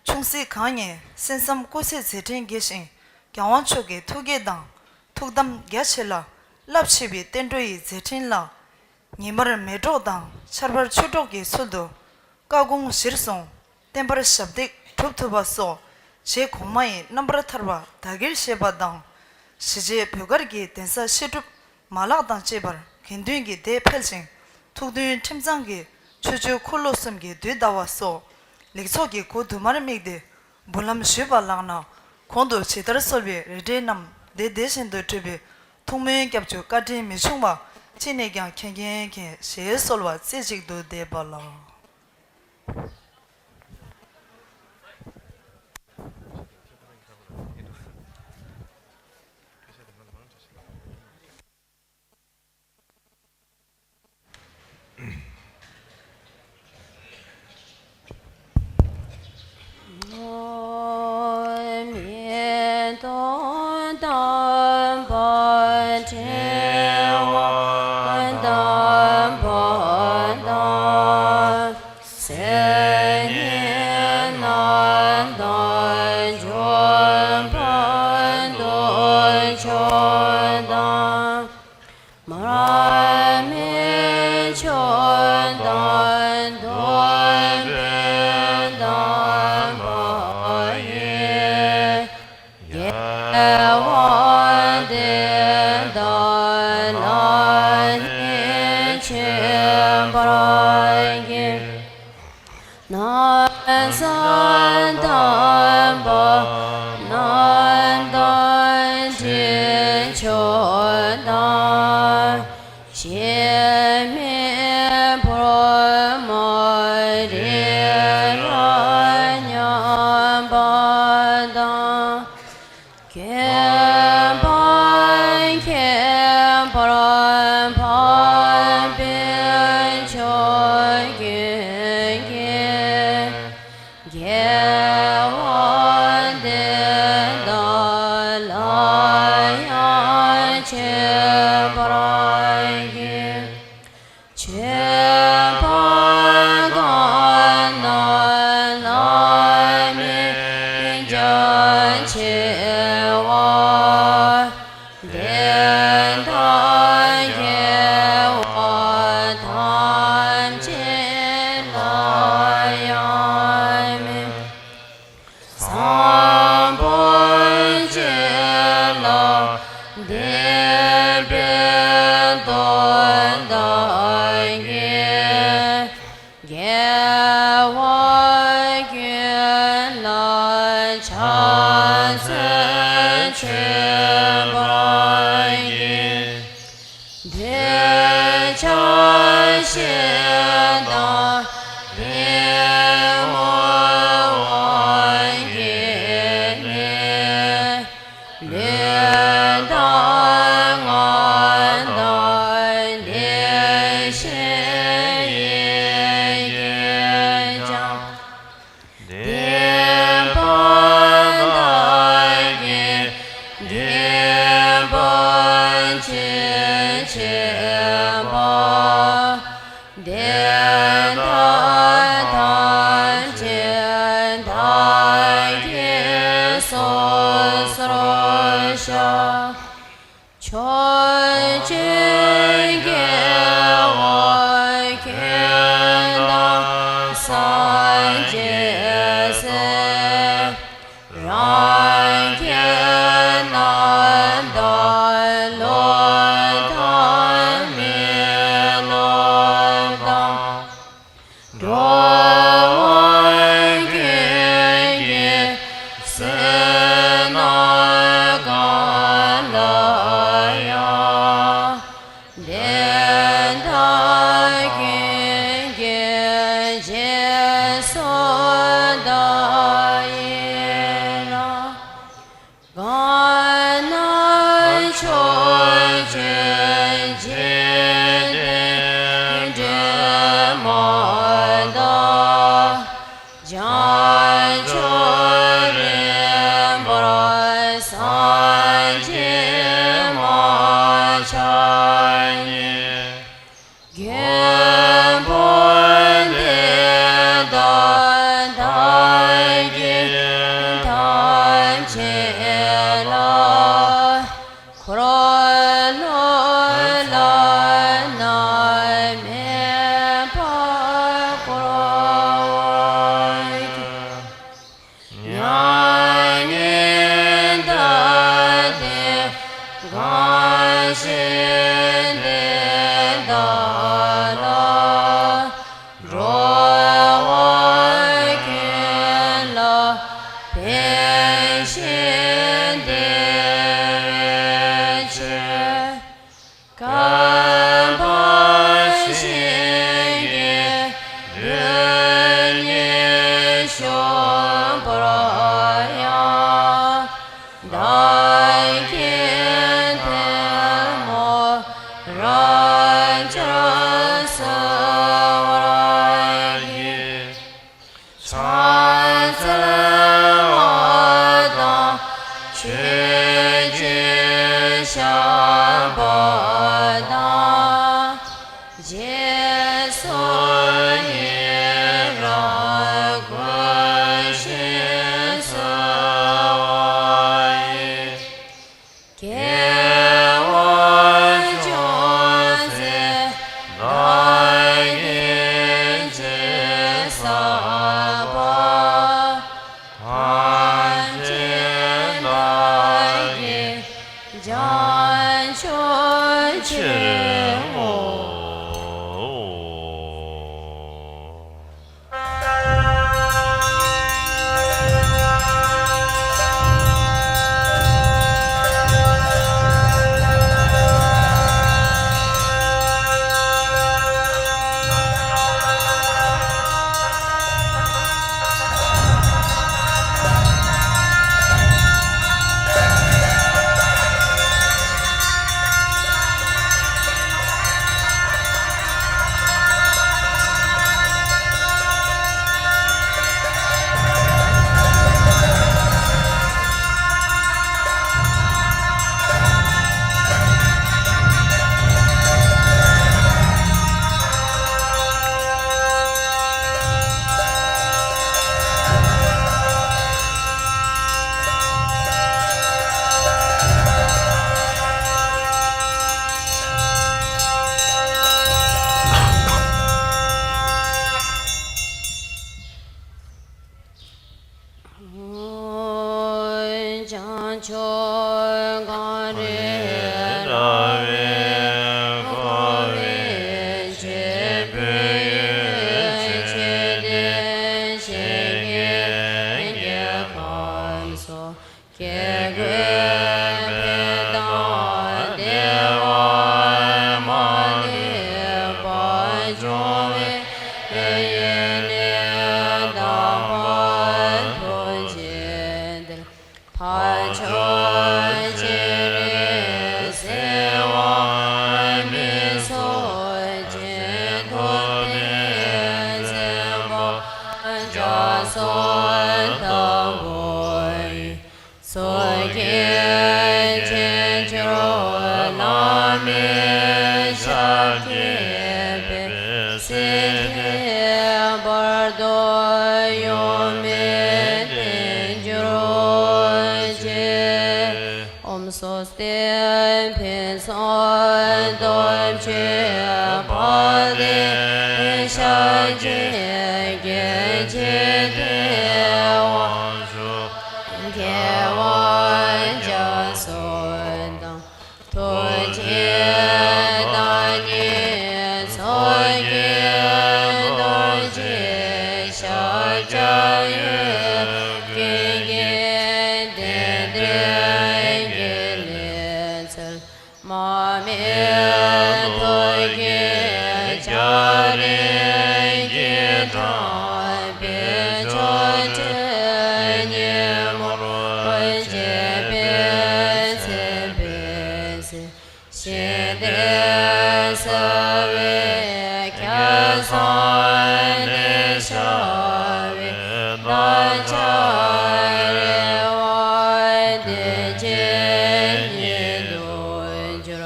ཆུང་སྲིད་གང་ཉིད་གསན་བསམ་སྐུ་ཚེ་མཛད་འཕྲིན་རྒྱས་ཤིང་རྒྱལ་དབང་མཆོག་གི་ཐུགས་བསྐྱེད་དང་ཐུགས་དམ་རྒྱ་ཆེ་ལ་རླབས་ཆེ་བའི་བསྟན་འགྲོ་ཡི་མཛད་འཕྲིན་ལ། ཉི་མར་མེ་སྒྲོག་དང་ཆར་པར་ཆུ་སྒྲོག་གི་ཚུལ་དུ་བཀའ་དགོངས་གཞིར་བཟུང་བསྟན་པར་ཞབས་འདེགས་སྒྲུབ་ཐུབ་པ་སོགས་རྗེ་གོང་མ་ཡི་རྣམ་པར་ཐར་པ་བདག་གིར་བཞེས་པ་དང་། གཞིས་བྱེས་བོད་སྒར་གྱི་གདན་ས་བཤད་སྒྲུབ་མ་ལག་དང་བཅས་པར་དགེ་འདུན་གྱི་སྡེ་འཕེལ་ཞིང་ཐུགས་མཐུན་ཁྲིམས་གཙང་གི་ཆོས་སྤྱོད་འཁོར་ལོ་གསུམ་གྱི་དུས་འདའ་བ་སོགས་ལེགས་ཚོགས་ཀྱི་སྒོ་དུ་མར་དམིགས་ཏེ་འབུལ་ལམ་ཞུས་པ་ལགས་ན། གོང་དུ་ཇི་ལྟར་གསོལ་བའི་རེ་འབྲེལ་རྣམས་བདེ་བདེ་བཞིན་དུ་འགྲུབ་པའི་ཐུགས་སྨོན་སྐྱབས་བཅོལ་བཀའ་དྲིན་མི་ཆུང་བ་ཅི་ནས་ཀྱང་མཁྱེན་མཁྱེན་མཁྱེན་ཞེས་གསོལ་བ་རྩེ་གཅིག་ཏུ་འདེབས་པ་ལགས། མཆོག་དང་། གཞན་མི་ཕོ་མོ་རི་རབ་མཉམ་པ་དང་། མཁྱེན་པ་མཁྱེན་པར་འཕགས་པའི་མཆོག་ཀུན་གྱི། དགེ་བ་འདི་དག་ལ་ཡང་མཆོད་པར་བགྱི། མཆོད་པ་གང་རྣམས་བླ་མེད་རྒྱ་ཆེ་བ། དེ་དག་དགེ་བ་ཐམས་ཅད་ལ་ཡང་མི། བཟང་པོ་སྤྱོད་ལ་དད་པས་སྟོབས་དང་བགྱི། དགེ་བ་ཀུན་ལ་ཕྱག་འཚལ་མཆོད་པར་བགྱི། འདོད་ཆགས་ཞེ་སྡང་གཏི་མུག་དབང་གིས་མི། ལུས་དང་ངག་དང་བདེ་གཤེགས་ཡིད་ཀྱིས་ཀྱང་། བདེན་པ་བདག་གིས་བདེན་པ་ཅི་བྱེད་པ། དེ་དག་ཐམས་ཅད་བདག་གིས་སོ་སོར་བཤགས། ཕྱོགས་བཅུའི་རྒྱལ་བ་ཀུན་དང་སངས་རྒྱས་སྲས། རང་རྒྱལ་རྣམ་དག་སློབ་དང་མི་སློབ་དང་། འགྲོ་བ་ཀུན་གྱི་བསོད་ནམས་གང་ལ་ཡང་། དེ་དག་ཀུན་གྱི་རྗེས་སུ་བདག་ཡི་རང་། གང་རྣམས་ཕྱོགས་བཅུའི་འཇིག་རྟེན་སྒྲོན་མ་དང་། བྱང་ཕྱོགས་རིམ་པར་སངས་རྒྱས་མ་ཆགས་ཉིད། མགོན་པོ་འདི་དག་བདག་གིས་ཐམས་ཅད་ལ། འཁོར་ལོ་བླ་ན་མེད་པ་བསྐོར་བར་བགྱི། མྱ་ངན་འདའ་སྟོན་གང་བཞེས་དེ་དག་ལ། འགྲོ་བ་ཀུན་ལ་ཕན་ཞིང་བདེ་བའི་ཕྱིར། བསྐལ་པ་གཞན་གྱི་དུས་ནི་བྱུང་བར་ཡང་། བདག་གིས་ཐལ་མོ་རབ་སྦྱར་གསོལ་བར་བགྱི། ཕྱག་འཚལ་བ་དང་མཆོད་ཅིང་བཤགས་པ་དང་། རྗེས་སུ་ཡི་རང་བསྐུལ་ཞིང་གསོལ་བ་ཡི། དགེ་བ་ཅུང་ཟད་བདག་གིས་ཅི་བསགས་པ། ཐམས་ཅད་བདག་གིས་བྱང་ཆུབ་ཕྱིར་བསྔོ། མེད་ཤཱཀྱའི་དཔལ་སྲིད་མཐའི་བར་དུ་ཡོངས་སྨིན་བརྟན་གྱུར་ཅིག། ཨོཾ་སྭ་སྟི་ཕུན་ཚོགས་སྟོབས་བཅུའི་དཔལ་ལྡན་ཤཱཀྱའི་རྒྱལ་གྱི་བདེ་བ་དབང་ཕྱུག་རྒྱལ་བ་རྒྱ་མཚོ་དང་། ཐུགས་རྗེའི་བདག་ཉིད་མཚོ་སྐྱེས་རྡོ་རྗེ་ཤཱཀྱ་འོད་ཀྱི་རྒྱན་བདེན་བྲལ་གྱི་ལེགས་མཚན། མར་མེ་མཐོ་རྒྱས་སྐྱ་རེངས་ཀྱི་དྲངས་པའི་ཕྱོགས་བྲལ་ཉིན་མོར་བཅས་པའི་མཚན་དཔེ་ཟེར། ཤིང་རྟའི་ས་བོན་སྐལ་བཟང་ལས་ཤར་བའི་རྣམ་ལྕགས་རལ་པ་བདེ་ཆེན་ཉིད་དུ་གྱུར།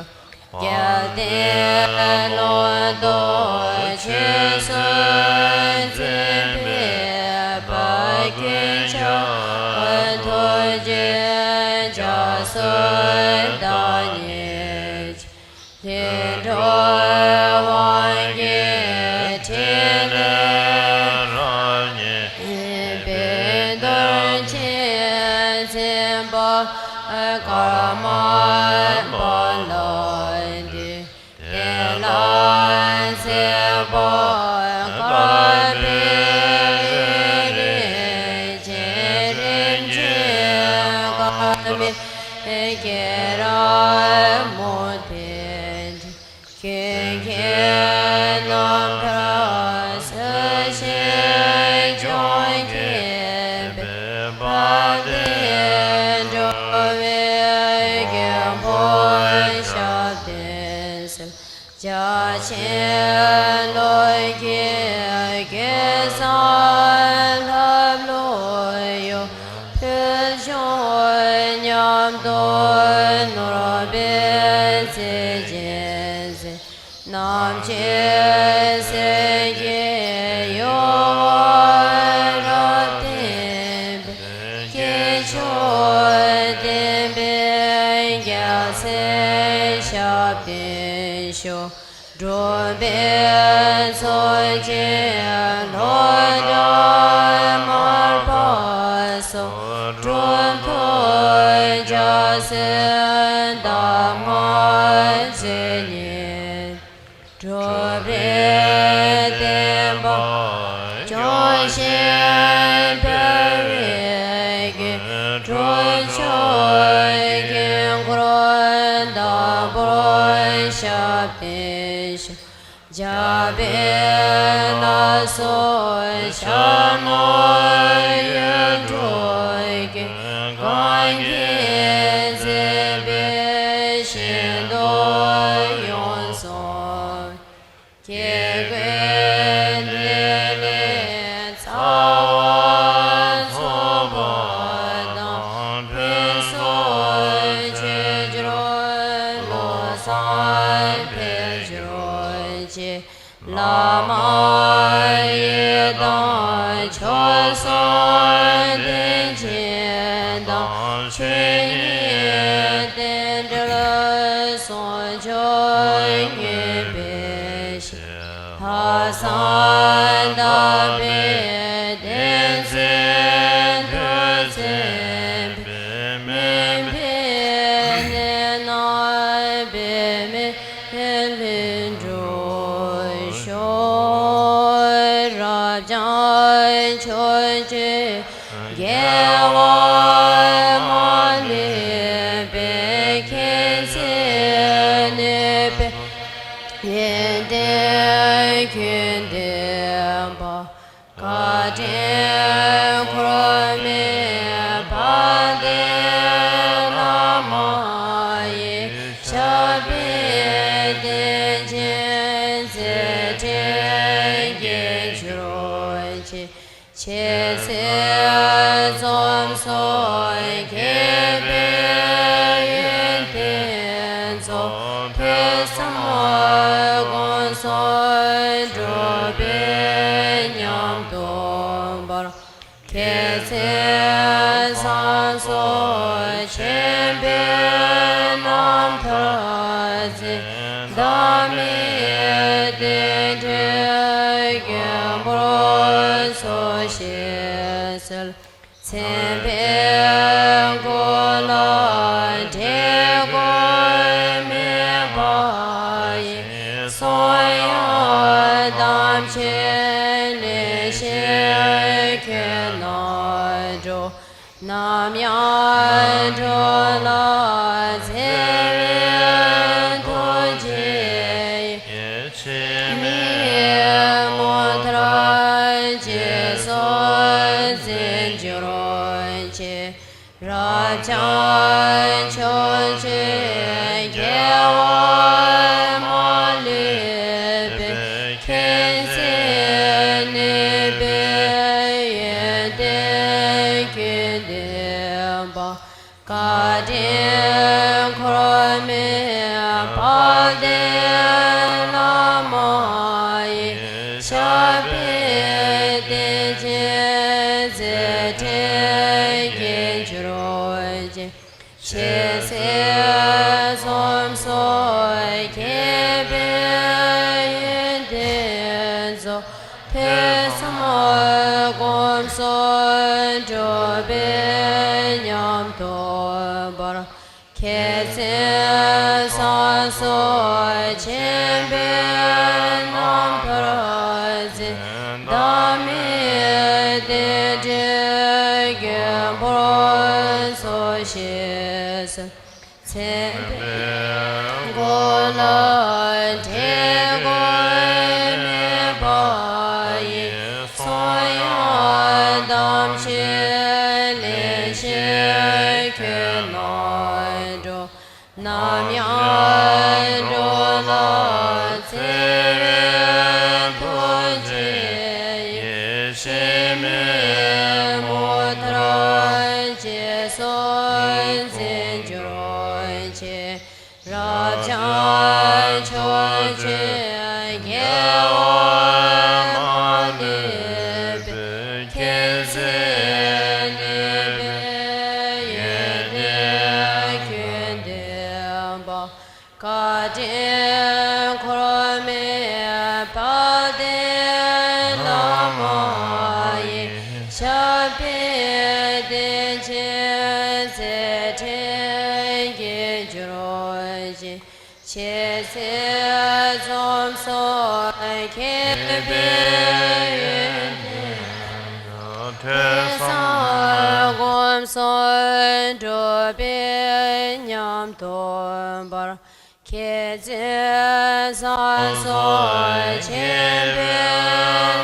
རྒྱལ་བསྟན་ཀློང་རྡོལ་ཆོས་སྲུང་འཛིན་པའི་དཔལ་ཀུན་ཁྱབ་ཐུགས་རྗེའི་རྒྱ་མཚོའི་བདག་ཉིད། ལྷུན་གྲུབ་དབང་གི་ཕྲིན་ལས་རབ་བརྙེས་པའི་གདུལ་བྱའི་སེམས་དཔའ་ཀརྨ་པ་ལ་འདུད། དེ་ལ་མཛད་པ་དཀའ་བའི་རིགས་ཀྱི་རིན་ཆེན་དཀར་མེ་སྐྱེས་རབས་མུ་སྟེགས་འདྲ། ཀུན་མཁྱེན་རྣམ་ཐར་སྲིད་ཞིའི་འབྱུང་ཁམས་པའི་དཔལ་ལྡན་འགྲོ་བའི་མགོན་པོ་ཞབས་བརྟན་གསལ། རྒྱ་ཆེན་ཀློང་གི་གེ་སར་ལྷ་བློ་གཡོ། ཕུལ་བྱུང་ཉམས་རྟོགས་ནོར་བུའི་རྩེ་རྒྱན་གསལ། རྣམ་དཔྱོད་གསེར་གྱི་ཡུ་བ་རབ་བརྟན་པའི། སྐྱེས་མཆོག་བསྟན་པའི་རྒྱལ་མཚན་ཞབས་བརྟན་ཤོག། འགྲོ་བའི་མཚོ་སྐྱེས་ལྷོ་བྲག་མར་པ་སོགས། འགྲོ་མཐུན་རྒྱལ་སྲས་གདམས་ངག་མཚན་ཉིད། གྲུབ་པའི་བསྟན་པ་སྐྱོང་བཞིན་འཕེལ་བའི་དགོས། གྲུབ་མཆོག་དཀྱིལ་འཁོར་བདག་པོར་ཞབས་བརྟན་ཤོག། འཇམ་དཔལ་ལ་སོགས་ཞབས་ནོར་ཡིད་འཕྲོག་གི། གང་གིས་མཛེས་པའི་ཞིང་དུ་ཡོངས་སུ། སྐྱེ་དགུའི་འདུན་ལས་ཚ་བ་ཚུགས་པ་དང་། ཕུན་སུམ་ཇི་ལྟར་བློ་བཟང་འཕེལ་གྱུར་ཅིག། བླ་མ་ཡི་དམ་མཆོག་གསུམ་དྲིན་ཅན་དང་། ཆོས་ཉིད་རྟེན་འབྲེལ་ཟུང་འཇུག་མངོན་པའི་ཞིང་། ལྷག་བསམ་དག་པའི་བསྟན་འཛིན་ཐོས་བརྩེགས་པའི། མུན་པའི་གནས་རྣམས་པདྨའི་ལྷུན་གྲུབ་ཤོག། རབ་འབྱམས་ཕྱོགས་བཅུའི་རྒྱལ་བ་མ་ལུས་པའི། མཁྱེན་བརྩེ་ནུས་པའི་ཡོན་ཏན་ཀུན་ལྡན་པ། བཀའ་དྲིན་འཁོར་མེད་དཔལ་ལྡན་བླ་མ་ཡི། ཞབས་པད་བརྟན་ཅིང་མཛད་འཕྲིན་རྒྱས་གྱུར་ཅིག། ཆེས་མཛེས་རྩོམ་སོགས་དགྱེས་པའི་ཡོན་ཏན་རྫོགས། ཕུན་ ཐོས་བསམ་སྒོམ་གསུམ་གྲུབ་པའི་ཉམས་སྟོན་པར། མཁྱེན་བརྩེ་བཟང་སོགས་ཆེན་པོའི་རྣམ་ཐར་འཛིན། བདག་མེད་རྟེན་འབྲེལ་མགོན་པོ་ཚོགས་ཞེས་གསོལ། མཚན་དཔེའི་མགུར་ལ་འགྲན་ཟླ་མེད་པ་ཡི། གསུང་དབྱངས་དམ་ཆོས་ལེགས་བཤད་ཁྱོན་ནས་སྒྲོག། ནམ་ཡང་འགྲོ་ལ་བརྩེ་བའི་ཐུགས་རྗེ་ཡིས། འཆི་མེད་མུ་མཐའ་རྒྱལ་སོགས་འཛིན་གྱུར་ཅིག། རབ་འབྱམས་ཕྱོགས་བཅུའི་རྒྱལ་བ་མ་ལུས་པའི། མཁྱེན་བརྩེ་ནུས་པའི་ཡོན་ཏན་ཀུན་ལྡན་པ། བཀའ་དྲིན་འཁོར་མོའི་དཔལ་ལྡན་བླ་མ་ཡི། ཞབས་པད་བརྟན་ཅིང་མཛད་འཕྲིན་རྒྱས་གྱུར་ཅིག། ཆོས་སྲིད་གསུམ་སོགས་མཁྱེན་པའི་ཡོན་ཏན་རྫོགས། ཐོས་བསམ་སྒོམ་གསུམ་གྲུབ་པའི་ཉམས་སྟོན་པར། མཁྱེན་བརྩེ་བཟང་སོགས་ཆེན་པོའི་རྣམ་ཐར་འཛིན། བདག་མེད་རྟེན་འབྲེལ་མགོན་པོ་ཚོགས་ཞེས་གསོལ། མཚན་དཔེའི་མགུར་ལ་འགྲན་ཟླ་མེད་པ་ཡི། གསུང་དབྱངས་དམ་ཆོས་ལེགས་བཤད་ཁྱོན་ནས་སྒྲོག། ནམ་ཡང་འགྲོ་ལ་བརྩེ་བའི་ཐུགས་རྗེ་ཡིས། འཆི་མེད་མུ་མཐའ་རྒྱལ་སོགས་འཛིན་གྱུར་ཅིག། རབ་འབྱམས་ཕྱོགས་བཅུའི་རྒྱལ་བ་མ་ལུས་པའི། མཁྱེན་བརྩེ་ནུས་པའི་ཡོན་ཏན་ཀུན་ལྡན་པ། བཀའ་དྲིན་འཁོར་མོའི་དཔལ་ལྡན་བླ་མ་ཡི། ཞབས་པད་བརྟན་ཅིང་མཛད་འཕྲིན་རྒྱས་གྱུར་ཅིག། ཆོས་སྲིད་གསུམ་སོགས་མཁྱེན་པའི་ཡོན་ཏན། ཐོས་བསམ་སྒོམ་གསུམ་གྲུབ་པའི་ཉམས་སྟོན་པར། མཁྱེན་བརྩེ་བཟང་སོགས་ཆེན་པོའི་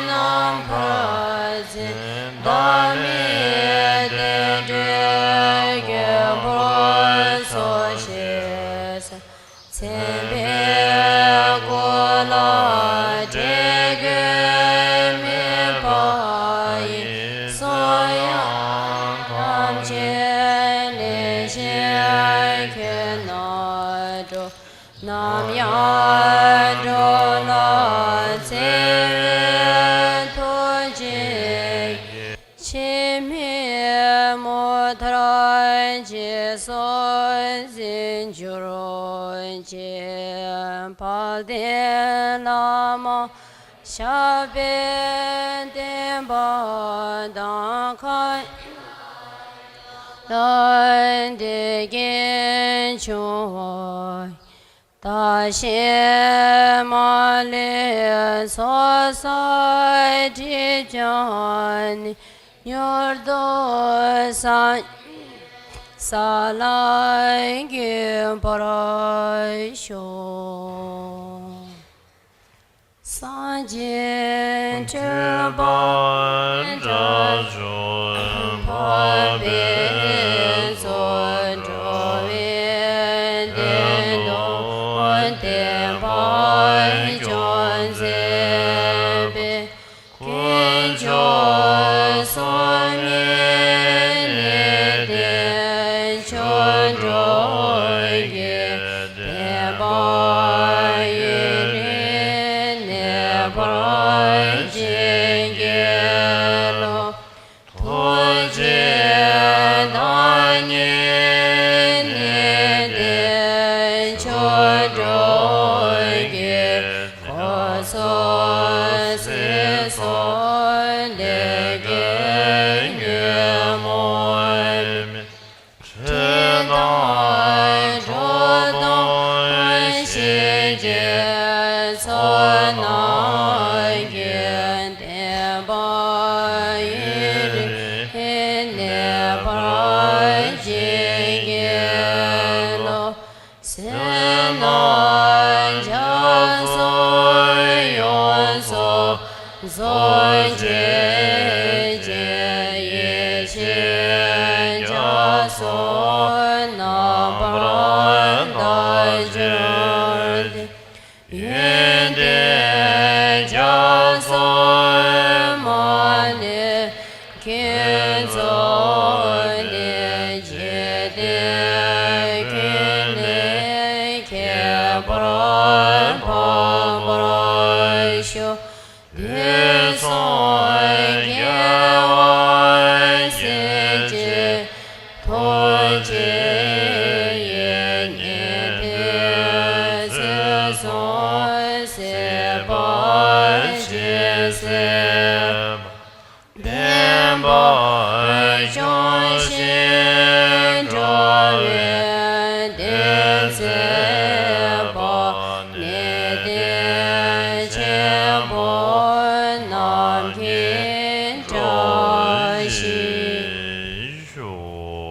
རྣམ་ཐར་འཛིན། བདག་མེད་རྟེན་འབྲེལ་མགོན་པོ་ཚོགས་ཞེས་གསོལ། མཚན་དཔེའི་མགུར་ལ་འགྲན་ཟླ་མེད་པ་ཡི། གསུང་དབྱངས་དམ་ཆོས་ལེགས་བཤད་ཁྱོན་ནས་སྒྲོག། ནམ་ཡང་འགྲོ་ལ་བརྩེ་བའི་ཐུགས་རྗེ་ཡིས། འཆི་མེད་མུ་མཐའ་རྒྱལ་སོགས་འཛིན་གྱུར་ཅིག། དཔལ་ལྡན་བླ་མ་ཞབས་པད་བརྟན་པ་དང་། མཁའ་ལ་འདོད་རྒྱལ་འབྱུང་བ། བདག་གཞན་མ་ལུས་ཚོགས་བསགས་སྒྲིབ་སྦྱངས་ནས། མྱུར་དུ་སངས་རྒྱས་ས་ལ་འགོད་པར་ཤོག། སངས་རྒྱས་སྤྲུལ་པ་དགྲ་བཅོམ་པ། དཔལ་རྫོགས་འགྲོ་བའི་བདེན་དོན་བསྟན་པ་སྐྱོང་མཛད་པའི། དཀོན་མཆོག་གསུམ་དངོས་གནས་བསྟན་བཅོས་འགྲོ་བའི་བདེན་པ། འགྲོ་ཀྱི་གོ་ས་སྲིད་སོ་ལས་ཀྱི་ཉོན་མོངས་མེད། འཁྲུལ་སྣང་འགྲོ་ལྡོག་ཞི་བྱེད་ཚོགས་རྣམས་ཀྱི་བདེན་པ་ཡུན་རིང་གནས་པར་བྱིན་གྱིས་རློབས། བསོད་ནམས་རྒྱ་མཚོ་ཡོངས་སུ་རྫོགས་བྱེད་ཅིང་། ཡེ་ཤེས་རྒྱ་མཚོ་རྣམ་པར་དག་གྱུར་ཏེ། ཡོན་ཏན་རྒྱ་མཚོ་མ་ལུས་ཀུན་རྫོགས་ནས། འཇིག་རྟེན་ཀུན་ལས་ཁྱད་པར་འཕགས་པར་ཤོག། དུས་གསུམ་རྒྱལ་བ་སྲས་ཀྱི་ཐུགས་རྗེ་ཡིས། ཉན་ཐོས་ཚུལ་བཟུང་སྲིད་པ་ཇི་སྲིད་པ། བདེན་པ་བྱུང་ཞིང་འགྲོ་བའི་དོན་མཛད་པ། གནས་བརྟན་ཆེན་པོ་རྣམས་ཀྱི་བཀྲ་ཤིས་ཤོག།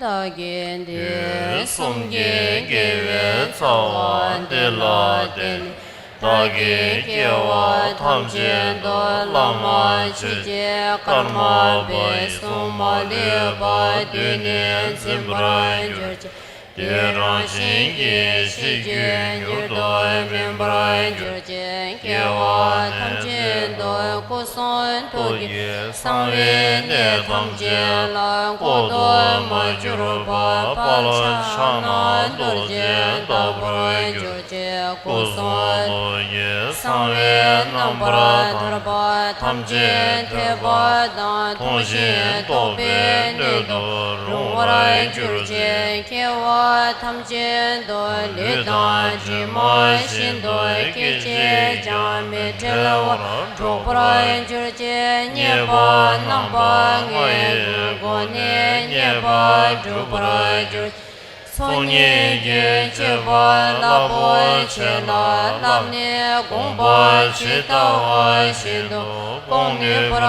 བདག་གིས་དུས་གསུམ་གྱི་དགེ་བའི་རྩ་བ་འདི་ལ་བརྟེན་ནས། བདག་གི་སྐྱེ་བ་ཐམས་ཅད་དུ་བླ་མ་ཆོས་ཀྱི་སྐར་མ་འབུབས་སུ་མ་ལུས་པ་བདུད་ནས་འཛིན་པར་གྱུར་ཅིག། དུས་རང་བཞིན་གྱིས་ཤེས་རྒྱུད་མྱུར་དུ་སྨིན་པར་གྱུར་ཅིག། སྐྱེ་བ་ཐམས་ཅད་དུ་སྐུ་གསུང་ཐུགས་ཀྱི་གསང་བའི་གནས་ཐམས་ཅད་ལ་ལྐོག་ཏུ་མ་གྱུར་པར་དཔལ་ཕྱག་ན་རྡོ་རྗེ་ལྟ་བུར་གྱུར་ཅིག། སྐུ་གསུང་ཐུགས་ཀྱི་གསང་བའི་རྣམ་པར་ཐར་པ་ཐམས་ཅད་ཐོས་པ་དང་། མཐོང་ཞིང་རྟོགས་པའི་སྣོད་དུ་རུང་བར་གྱུར་ཅིག། སྐྱེ་བ་ཐམས་ཅད་དུ་ལུས་དང་གྲིབ་མ་བཞིན་དུ་སྐད་ཅིག་ཀྱང་མི་འབྲལ་བར་འགྲོགས་པར་གྱུར་ཅིག། རྙེད་པ་རྣམ་པ་ལྔ་ཡི་སྒོ་ནས་རྙེད་པ་འགྲུབ་པར་གྱུར། ཚོགས་གཉིས་ཀྱི་སྤྱོད་པ་རླབས་པོ་ཆེ་ལ་བསླབས་ནས། དགོངས་པ་ཇི་ལྟ་བ་བཞིན་དུ་སྐོང་ནུས་པར་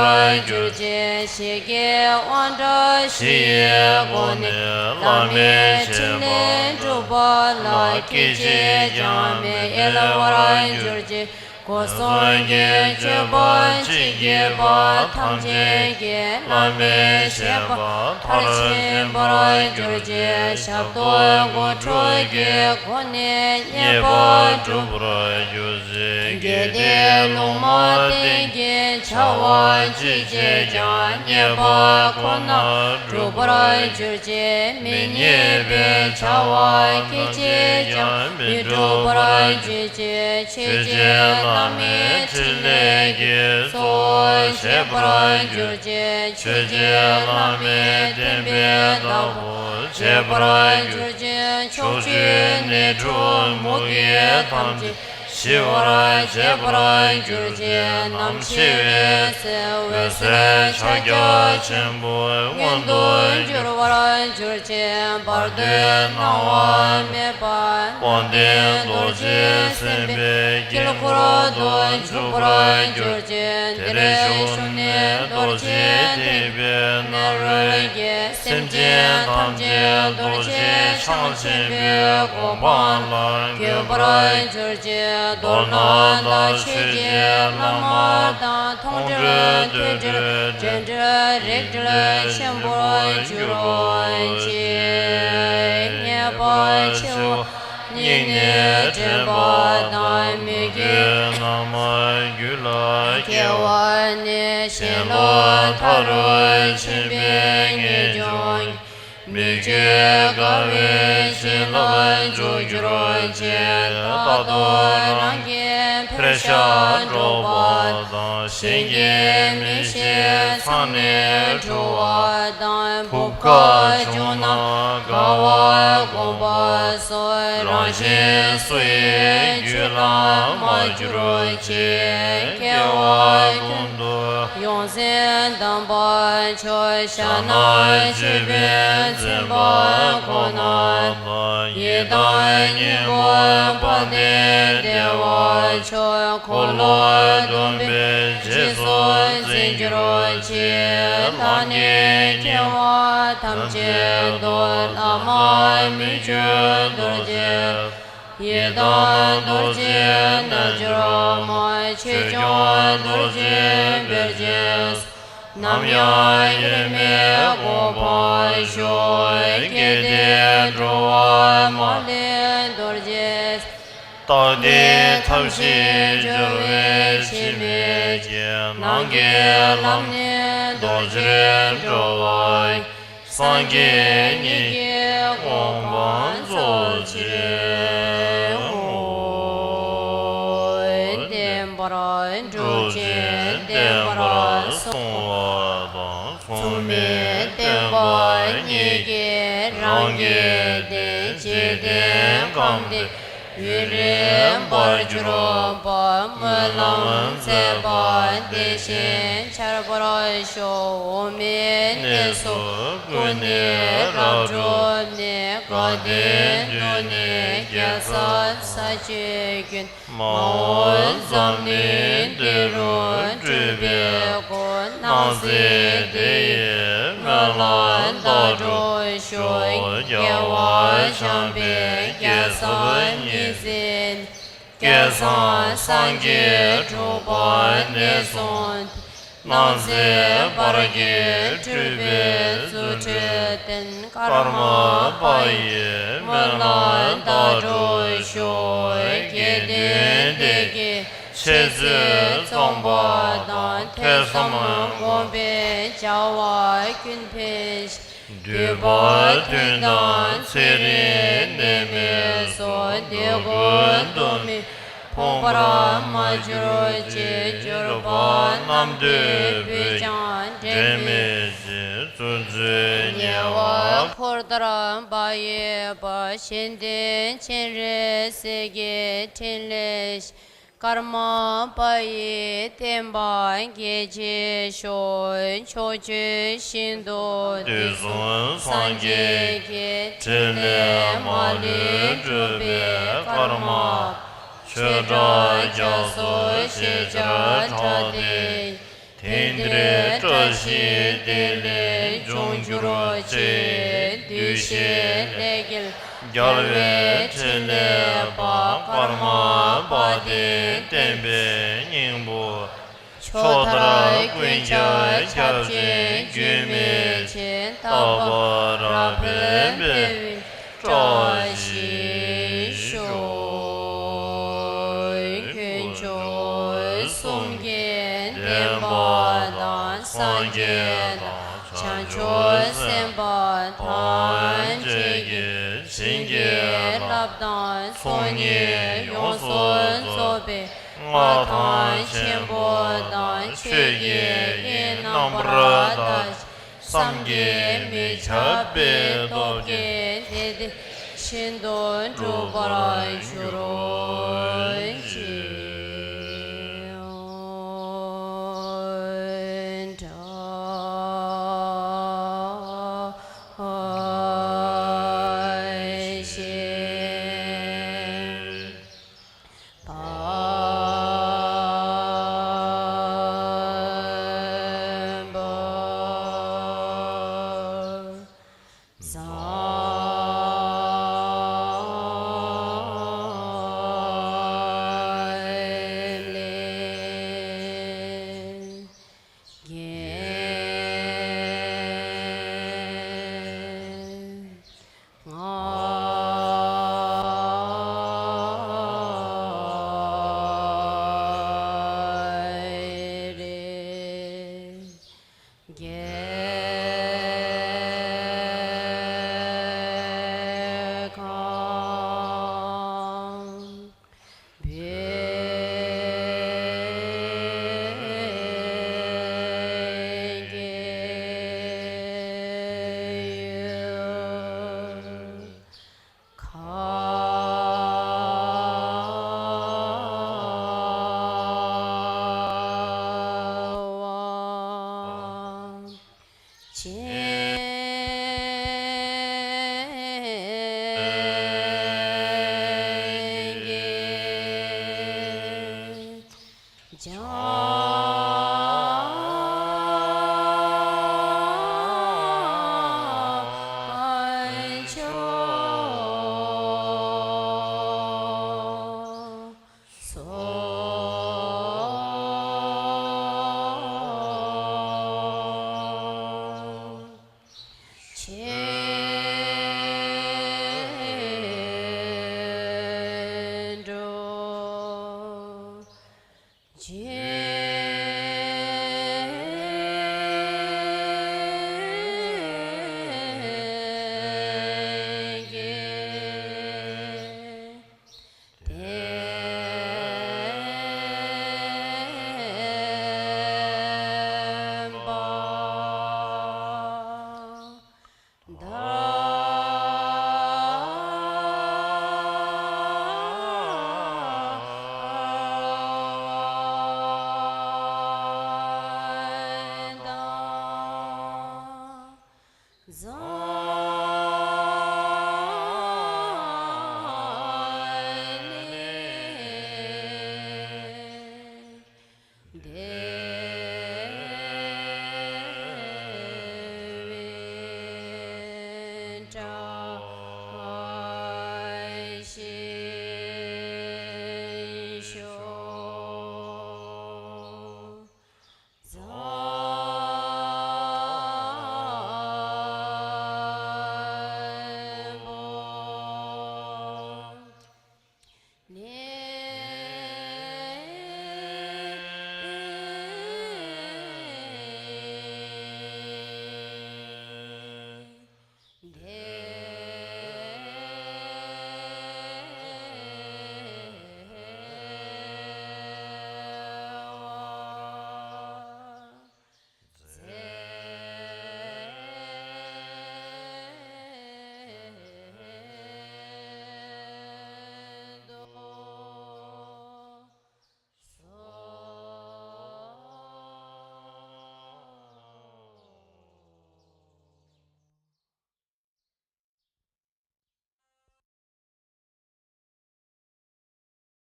གྱུར་ཅིག། ཞི་རྒྱས་དབང་དྲག་བཞི་ཡི་སྒོ་ནས་བླ་མའི་ཕྲིན་ལས་འགྲུབ་པ་ལ་སྐད་ཅིག་ཀྱང་མི་གཡེལ་བར་གྱུར་ཅིག། སྒོ་གསུམ་གྱི་སྤྱོད་པ་ཇི་བགྱིས་པ་ཐམས་ཅད་ཀྱིས་བླ་མའི་བཞེད་པ་མཐར་ཕྱིན་པར་གྱུར་ཅིག། ཞབས་ཏོག་དགུ་ཕྲུགས་ཀྱི་སྒོ་ནས་རྙེད་པ་འགྲུབ་པར་གྱུར་ཅིག། དགེ་སྡིག་ལུང་མ་བསྟན་གྱི་བྱ་བ་ཅི་བྱས་ཀྱང་རྙེད་པ་ཁོ་ན་འགྲུབ་པར་གྱུར་ཅིག། མི་རྙེད་པའི་བྱ་བ་སྐད་ཅིག་ཀྱང་མི་འགྲུབ་པར་གྱུར་ཅིག། ཆོས་ཀྱི་ བླ་མའི་ཕྲིན་ལས་ཀྱི་གཙོ་བོ་བྱེད་པར་གྱུར་ཅིག། ཆོས་རྗེ་བླ་མའི་བསྟན་པའི་བདག་པོ་བྱེད་པར་གྱུར་ཅིག། ཕྱོགས་བཅུའི་ནད་འཁྲུགས་མུ་གེ་ཐམས་ཅད་ཞི་བར་བྱེད་པར་གྱུར་ཅིག། ནམ་འཆི་བའི་ཚེ་འོད་ཟེར་ཕྱག་རྒྱ་ཆེན་པོའི་མངོན་དུ་འགྱུར་བར་གྱུར་ཅིག། བར་དོའི་སྣང་བ་མེད་པ་དཔལ་ལྡན་རྡོ་རྗེ་སེམས་དཔའི་དཀྱིལ་འཁོར་དུ་འཇུག་པར་གྱུར་ཅིག། དེར་བཞུགས་ནས་རྡོ་རྗེ་ཐེག་པའི་སྣང་རོལ་གྱིས་སེམས་ཅན་ཐམས་ཅད་རྡོ་རྗེ་འཆང་ཆེན་པོའི་གོ་འཕང་ལ་འགོད་པར་གྱུར་ཅིག། མདོར་ན་བདག་ཆོས་ཀྱི་བླ་མ་དང་། མཐོང་གྲོལ་ཐོས་གྲོལ་དྲན་གྲོལ་རིག་གྲོལ་ཆེན་པོར་གྱུར་ཅིག། ཉེས་པ་ཆེ་བ་སྙིང་ནས་དྲན་པ་དང་། མི་དགེ་རྣམ་རྒྱུད་ལ་སྐྱེ་བ་ནས། ཞེན་ལོག་མཐའ་རུ་ཕྱིན་པའི་ངེས་འབྱུང་གིས། མི་བསྐྱོད་དགའ་བའི་བྱིན་རླབས་འཇུག་གྱུར་ཅིག། རྟག་ཏུ་རང་གི་འཕེལ་ཞབས་སྒྲོག་པ་དང་། གཞན་གྱིས་མི་ཤེས་མཚང་ནས་འཁྲུ་བ་དང་། སྦུབས་འགག་བྱུང་ན་དགའ་བ་བསྒོམ་པ་སོགས། རང་གཞན་སུ་ཡི་རྒྱུད་ལ་མ་གྱུར་ཅིག། སྐྱེ་བ་ཀུན་ཏུ་ཡོངས་འཛིན་དམ་པ་མཆོག། ཕྱག་ན་མཆོད་པའི་མཚན་པ་ཁོ་ན་དང་། ཡི་དམ་སྙིང་པོ་དཔལ་ལྡན་བདེ་བ་མཆོག། འཁོར་ལོ་སྡོམ་པའི་རྗེས་སུ་འཛིན་གྱུར་ཅིག། ལྷ་ནི་སྐྱེ་བ་ཐམས་ཅད་དུ། བླ་མ་མི་བསྐྱོད་རྡོ་རྗེ། ཡི་དམ་རྡོ་རྗེ་རྣལ་འབྱོར་མ། ཆོས་སྐྱོང་རྡོ་རྗེ་འབེབས་ཅིང་། ནམ་ཡང་དབྱེར་མེད་གོ་འཕང་མཆོག། སྐལ་ལྡན་འགྲོ་བ་མ་ལུས་རྡོ་རྗེ། རྟག་བདེའི་ཐབས་ཤེས་སྦྱོར་བའི་འཆི་མེད་ཀྱི། ནང་གི་ལམ་ནི་རྡོ་རྗེར་འགྲོ་བ། སངས་རྒྱས་ཉིད་ཀྱི་གོ་འཕང་རྫོགས་ཕྱིར། བསྟན་པར་སྒྲུབ་ཅིང་བསྟན་པར་སྲུང་བ་དང་། མཚུངས་མེད་བསྟན་པ་ཉིད་ཀྱིས་རང་གི་བདེ། འཇིག་རྟེན་ཁམས་འདིར་ཡུན་རིང་བར་གྱུར་པ། སྨོན་ལམ་མཛད་པ་དེ་བཞིན་འཆར་བར་ཤོག། འོག་མིན་གནས་སུ་ཀུན་ནས་རབ་གྲུབ་ནས། དགའ་ལྡན་དུ་ནི་རྒྱལ་ཚབ་ས་བཅུའི་མགོན། མ་འོངས་འཛམ་གླིང་འདི་རུ་སྤྲུལ་པའི་སྐུ། སྣང་སྲིད་དེ་ཡི་སྨོན་ལམ་བདག་སྒྲུབ་ཤོག། རྒྱལ་བ་བྱམས་པའི་རྒྱལ་ཚབ་ཉི་ཟེར་ནས། བསྐལ་བཟང་སངས་རྒྱས་གྲུབ་པ་ནས་བཟུང་སྟེ། སྣང་སྲིད་བར་གྱི་སྤྲུལ་པའི་རྫུ་འཕྲུལ་ལྡན། ཀརྨ་པ་ཡི་སྨོན་ལམ་བདག་སྒྲུབ་ཤོག། དགེ་འདུན་སྡེ་དགེའི་འཆད་རྩོད་རྩོམ་པ་དང་། ཐོས་བསམ་སྒོམ་པའི་བྱ་བ་ཀུན་ཕན་ཞིང་། འདུས་པ་ཐུན་དང་ཚེ་རིང་གནས་མི་གསོ། འདོད་དགུ་འདོད་མེད་ཕོངས་པར་མ་གྱུར་ཅིག། གྱུར་པ་རྣམས་འདོད་དཔེ་ཀྱང་འབྲལ་མེད་ཅིང་། བརྩོན་འགྲུས་ཉེ་བར་འཁོར་དང་བག་ཡོད་པ། གཞན་དོན་སྤྱན་རས་གཟིགས་ཀྱི་ཕྲིན་ལས། ཀརྨ་པ་ཡི་བསྟན་པ་རྒྱས་ཆེར་ཤོག། ཕྱོགས་བཅུའི་ཞིང་དུ་དུས་གསུམ་སངས་རྒྱས་ཀྱི། ཕྲིན་ལས་མ་ལུས་སྒྲུབ་པའི་ཀརྨ། ཆོས་གྲྭ་རྒྱ་མཚོ་ཞེས་བྱར་གྲགས་ཏེ། དེང་འདིར་བཀྲ་ཤིས་བདེ་ལེགས་འབྱུང་གྱུར་ཅིག། གདུལ་བྱའི་ལས་ཀྱི་རྒྱལ་བའི་ཕྲིན་ལས་པ། ཀརྨ་པ་དེ་བསྟན་པའི་སྙིང་པོ། ཕྱོགས་མཐར་ཀུན་ཁྱབ་ཁྱབ་ཅིང་རྒྱུན་མི་ཆད། རྟག་པར་འཕེལ་འཕེལ་བའི་བཀྲ་ཤིས་ཤོག། དཀོན་མཆོག་གསུམ་གྱི་བདེན་པ་དང་། སངས་རྒྱས་དང་བྱང་ཆུབ་སེམས་དཔའ་ཐམས་ཅད་ཀྱི་བྱིན་གྱིས་བརླབས་དང་ཚོགས་གཉིས་ཡོངས་སུ་རྫོགས་པའི་ མ་དང་ཆེན་པོ་དང་ཆོས་ཀྱི་དབྱིངས་རྣམ་པར་དག་ཅིང་བསམ་གྱིས་མི་ཁྱབ་པའི་སྟོབས་ཀྱིས་དེ་དེ་བཞིན་དུ་འགྲུབ་པར་འགྱུར་ཞེས།